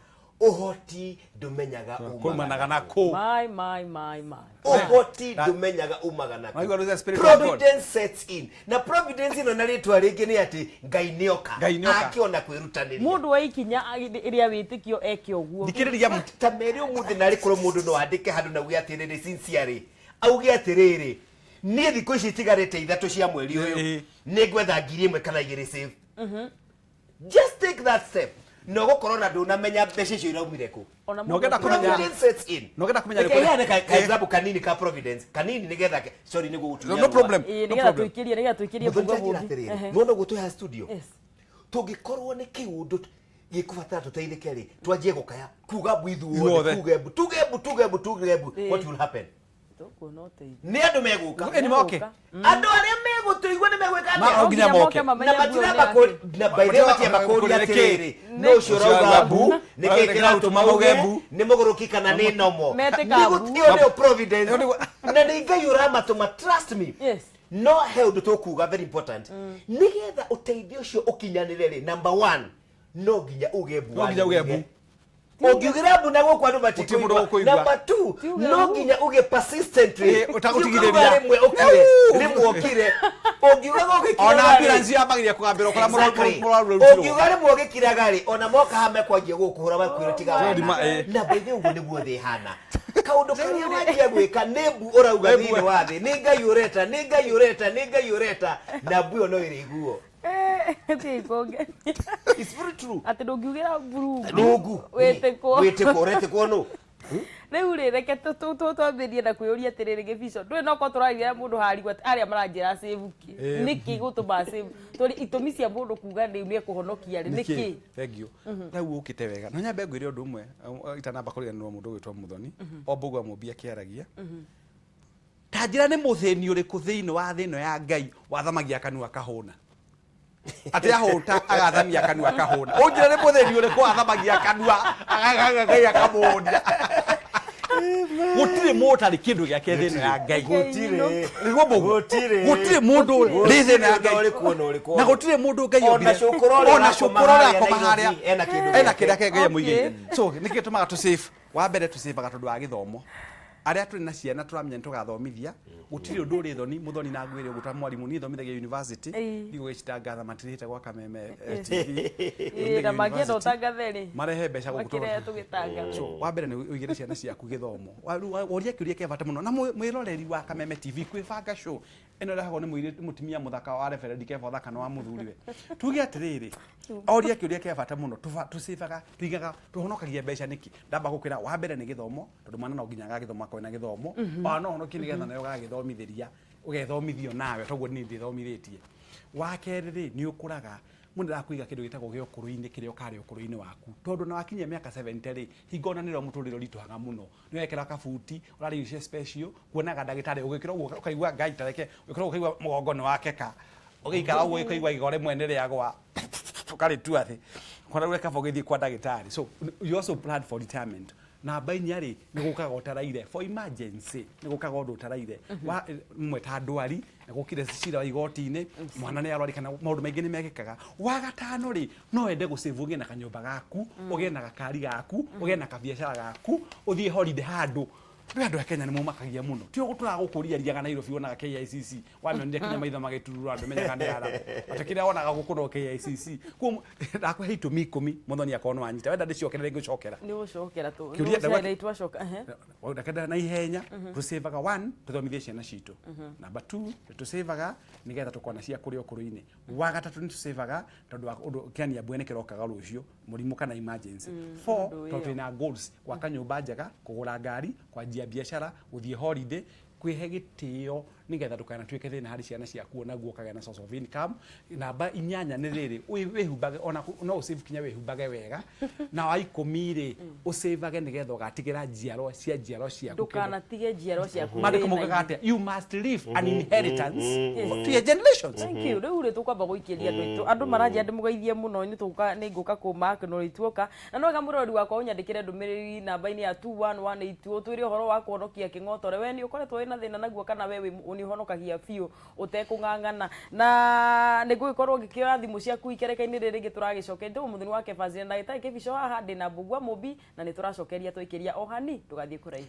ũhoti ndũmenyaga Kumanaga na kũ. My, my, my, my. Ũhoti That- ndũmenyaga umaga na Waigua kũ. the spirit of God. Providence sets in, na providence ĩno na rĩtwa rĩngĩ nĩ atĩ Ngai nĩoka Ngai nĩoka. akĩona kwĩrutanĩria. Mũndũ wa ikinya rĩa wĩtĩkio eke ũguo. Thikĩrĩria. Ta mere ũmũthĩ narĩ korwo mũndũ no andĩke handũ na uge atĩrĩrĩ, sincerely auge atĩrĩrĩ, niĩ thikũ ici itigarĩte 3 cia mweri ũyũ, Ĩĩ. nĩ ngwetha 1,000 kana 2,000 save. Just take that step na ũgũkorwo na ndũnamenya mbeca icio iraumire kũ. Ona Na ũngĩenda mũndũ kũmenya- Providence sets in. Na ũngĩenda kũmenya Reke nĩ kũrĩ- heane ka Eh. example kanini ka providence kanini nĩgetha sorry nĩ gũgũtunya No problem. Ĩĩ, No nĩgetha problem. tũikĩrie, nĩgetha tũikĩrie Mũthoni mbũgua tanjĩra mũmbi. atĩrĩrĩ, Ehe. nĩwona ũguo twĩ haha studio, Yes. tũngĩkorwo nĩ kĩũndũ gĩkũbatara tũteithĩke rĩ, twanjie gũkaya kuga mbu ithuothe, Ithuothe. tuge mbu, tuge mbu, tuge mbu, tuge mbu, Ĩĩ. what will happen? Tũkuona ũteithio. Nĩ andũ megũka. Ĩĩ, nĩ moke. Andũ arĩa megũtũigua nĩ megwĩka Ma- atĩa? no nginya moke. mamenye Na mbuĩ nĩ matiramba yakĩ. kũri- na by the way matiamba kũria atĩrĩrĩ, no ũcio ũrauga mbu nĩkĩ kĩratũma mauge mbu, nĩ mũgũrũki kana nĩ nomo? Metĩka Nĩ mbu. ĩyo nĩyo providence Ĩyo nĩguo- na nĩ Ngai ũramatũma, trust me. Yes. No he ũndũ tũkuga very important, nĩgetha ũteithio ũcio ũkinyanĩre rĩ, number one, no nginya uge mbu. No nginya uge mbu. Ũngiugĩra mbu na gũkũ andũ Gũtirĩ mũndũ matikũigua. ũkũigua. Number two, Ti uge no mbu. nginya uge persistently. Ũtagũtigithĩria. Ti uga rĩmwe ũkire, rĩmwe ũkire, ũngiuga gũgĩkira Ona ambulance yambagĩria kũgambĩra kũrĩa mũrwaru. Ũngiuga rĩmwe ũgĩkiraga rĩ, ona moka haha mekwanjia gũkũhũra makwĩra tiga Ndima, wana. Na by the way, ũguo nĩguo thĩ ĩhana. Kaũndũ karĩa wanjia gwĩka nĩ mbu ũrauga Nĩ mbu. thĩinĩ wa thĩ, nĩ Ngai ũreta, nĩ Ngai ũreta, nĩ Ngai ũreta, na mbu ĩyo no ĩrĩiguo. Ti kũngenia. It's very true. Atĩ ndũngiugĩra mburungu Rungu wĩtĩkwo. Wĩtĩkwo, ũretĩkwo nũ? Rĩu rĩ, reke twambĩrĩrie na kwĩyũria atĩrĩrĩ, gĩbico ndũĩ no korwo tũrarĩria mũndũ harigwo atĩ arĩa maranjĩra save kĩ, nĩkĩ gũtũma save, tũrĩ itũmi cia mũndũ kuga rĩu nĩ ekũhonokia rĩ, nĩkĩ? Thank you. Rĩu ũkĩte wega no nyambe ngwĩre ũndũ ũmwe, itanamba kũriganĩrwo. Mũndũ ũgwĩtwo Mũthoni o Mbũgua Mũmbi akĩaragia, ta njĩra nĩ mũthĩni ũrĩkũ thĩinĩ wa thĩ ĩno ya Ngai wathamagia kanua kahũna, atĩ ahũta agathamia kanua kahũna? Ũnjĩre nĩ mũthĩni ũrĩkũ wathamagia kanua Ngai akamũhũnia? Gũtirĩ mũndũ ũtarĩ kĩndũ gĩake thĩ ĩno ya Ngai. Gũtirĩ. Nĩguo Mbũgua? Gũtirĩ. Gũtirĩ mũndũ rĩ thĩ ĩno ya Ngai. Ona ũrĩkũ, ona ũrĩkũ. Na gũtirĩ mũndũ Ngai Ona ombire. cũkũrũ ũrĩa Ona ũrakoma cũkũrũ ũrĩa harĩa akoma harĩa Nairobi, ena kĩndũ ena gĩake. kĩrĩa kĩa Ngai amũigĩire. So nĩkĩo tũmaga tũ save. Wa mbere, tũsavaga tondũ wa gĩthomo. Arĩa tũrĩ na ciana tũramenya nĩ tũgathomithia, gũtirĩ ũndũ ũrĩ thoni mũthoni na ngwĩre ũguo ta mwarimũ. Niĩ thomithagia university, ndigũgĩcitangatha matirĩhĩte gwa Kameme TV. Ĩĩ, na mangĩenda ũtangathe rĩ, Marehe mbeca gũkũ. Makĩrehe tũgĩtangathe. So wa mbere nĩ ũigĩre ciana ciaku gĩthomo. Woria kĩũria kĩa bata mũno na mwĩroreri wa Kameme TV kwĩbanga show ĩno ĩrehagwo nĩ mũirĩtu mũtumia mũthaka wa reverend Keba Ũthaka na wa mũthuriwe. Tuge atĩrĩrĩ, oria kĩũria kĩa bata mũno. Tũcĩbaga, tũigaga, tũhonokagia mbeca nĩkĩ? Ndamba gũkwĩra, wa mbere nĩ gĩthomo, tondũ mwana no nginya agagĩthoma akorwo na gĩthomo. Ona no honokie nĩgetha nawe ũgagĩthomithĩria, ũgethomithio nawe toguo niĩ ndĩthomithĩtie. Wa kerĩ rĩ, nĩ ũkũraga mũndũ ndakũiga kĩndũ gĩtagwo gĩa ũkũrũ-inĩ, kĩrĩa ũkarĩa ũkũrũ-inĩ waku, tondũ na wakinyia mĩaka 70 rĩ, hingo ona nĩrĩo mũtũrĩre ũritũhaga mũno. Nĩ wekĩra kabuti ũrarĩa irio cia special, kuonaga ndagĩtarĩ, ũgĩkĩra ũguo ũkaigua Ngai tareke, ũgĩkĩra ũguo ũkaigua mũgongo nĩ wakeka, ũgĩikara ũguo ũkaigua igego rĩmwe nĩ rĩagwa, ũkarĩtua thĩ, kona rĩu kaba ũgĩthiĩ kwa ndagĩtarĩ. So you also plan for retirement. Namba inya rĩ, nĩ gũkaga ũtaraire for emergency, nĩ gũkaga ũndũ ũtaraire wa mwe ta ndwari na gũkire cira wa igoti-inĩ, mwana nĩ arwari, kana maũndũ maingĩ nĩ mekĩkaga. Wa gatano rĩ, no wende gũsave ũgĩe na kanyũmba gaku, ũgĩe na gakari gaku, ũgĩe na kabiacara gaku, ũthiĩ holiday handũ. Rĩu andũ a Kenya nĩ momakagia mũno, tio gũtũraga gũkũria riaga Nairobi wonaga KICC, wamĩonire kinya maitho magĩturura, andũ menyaga nĩ ara atĩ kĩrĩa wonaga gũkũ no KICC. Kuo ndakũhe itũmi 10, mũthoni akorwo nĩ wanyita wenda ndĩcokerere ngũcokera. Nĩ gũcokera tũ Kĩũria nĩ twacoka ehe. Ndakenda na ihenya. Tũsavaga one, tũthomithie ciana citũ. Number two, tũsavaga nĩgetha tũkona cia kũrĩa ũkũrũ-inĩ. Wa gatatũ, nĩ tũsavaga tondũ wa ũndũ kĩania mbwe nĩ kĩrokaga rũciũ, mũrimũ kana emergency. Four, ũndũ tondũ ĩyo. twĩna goals: gwaka nyũmba njega, kũgũra ngari, kwanjia biacara, gũthiĩ holiday, kwĩhe gĩtĩo nĩgetha ndũkanatuĩke thĩna harĩ ciana ciaku, onaguo ũkagĩa na source of income. Namba inyanya nĩ rĩrĩ, wĩhumbage, ona no ũsave kinya wĩhumbage wega. Na wa 10 rĩ, ũsavage nĩgetha ũgatigĩra njiarwa cia njiarwa ciaku kĩndũ. Ndũkanatige njiarwa ciaku Maandĩko thĩna-inĩ. maugaga atĩa? You must leave an inheritance to your generations. Thank you. Rĩu rĩ, tũkwamba gũikĩria andũ aitũ, andũ maranjia ndĩmũgeithie mũno. Nĩ tũka nĩ ngũka kũmark no ituoka na no wega mũrori wakwa ũnyandĩkĩre ndũmĩrĩri namba-inĩ ya 21182, ũtwĩre ũhoro wa kũhonokia kĩng'otore. We nĩ ũkoretwo wĩna thĩna naguo, kana we nĩ ũhonokagia biũ ũtekũng'ang'ana? Na nĩ ngũgĩkorwo ngĩkĩoya thimũ ciaku ikereka-inĩ rĩrĩ rĩngĩ tũragĩcokeria. Ndĩ mũthoni wa Kebazina, ndagĩtarĩ Kĩbico haha, ndĩ na Mbũgua Mũmbi, na nĩ tũracokeria twaikĩria o hani. Ndũgathiĩ kũraihu.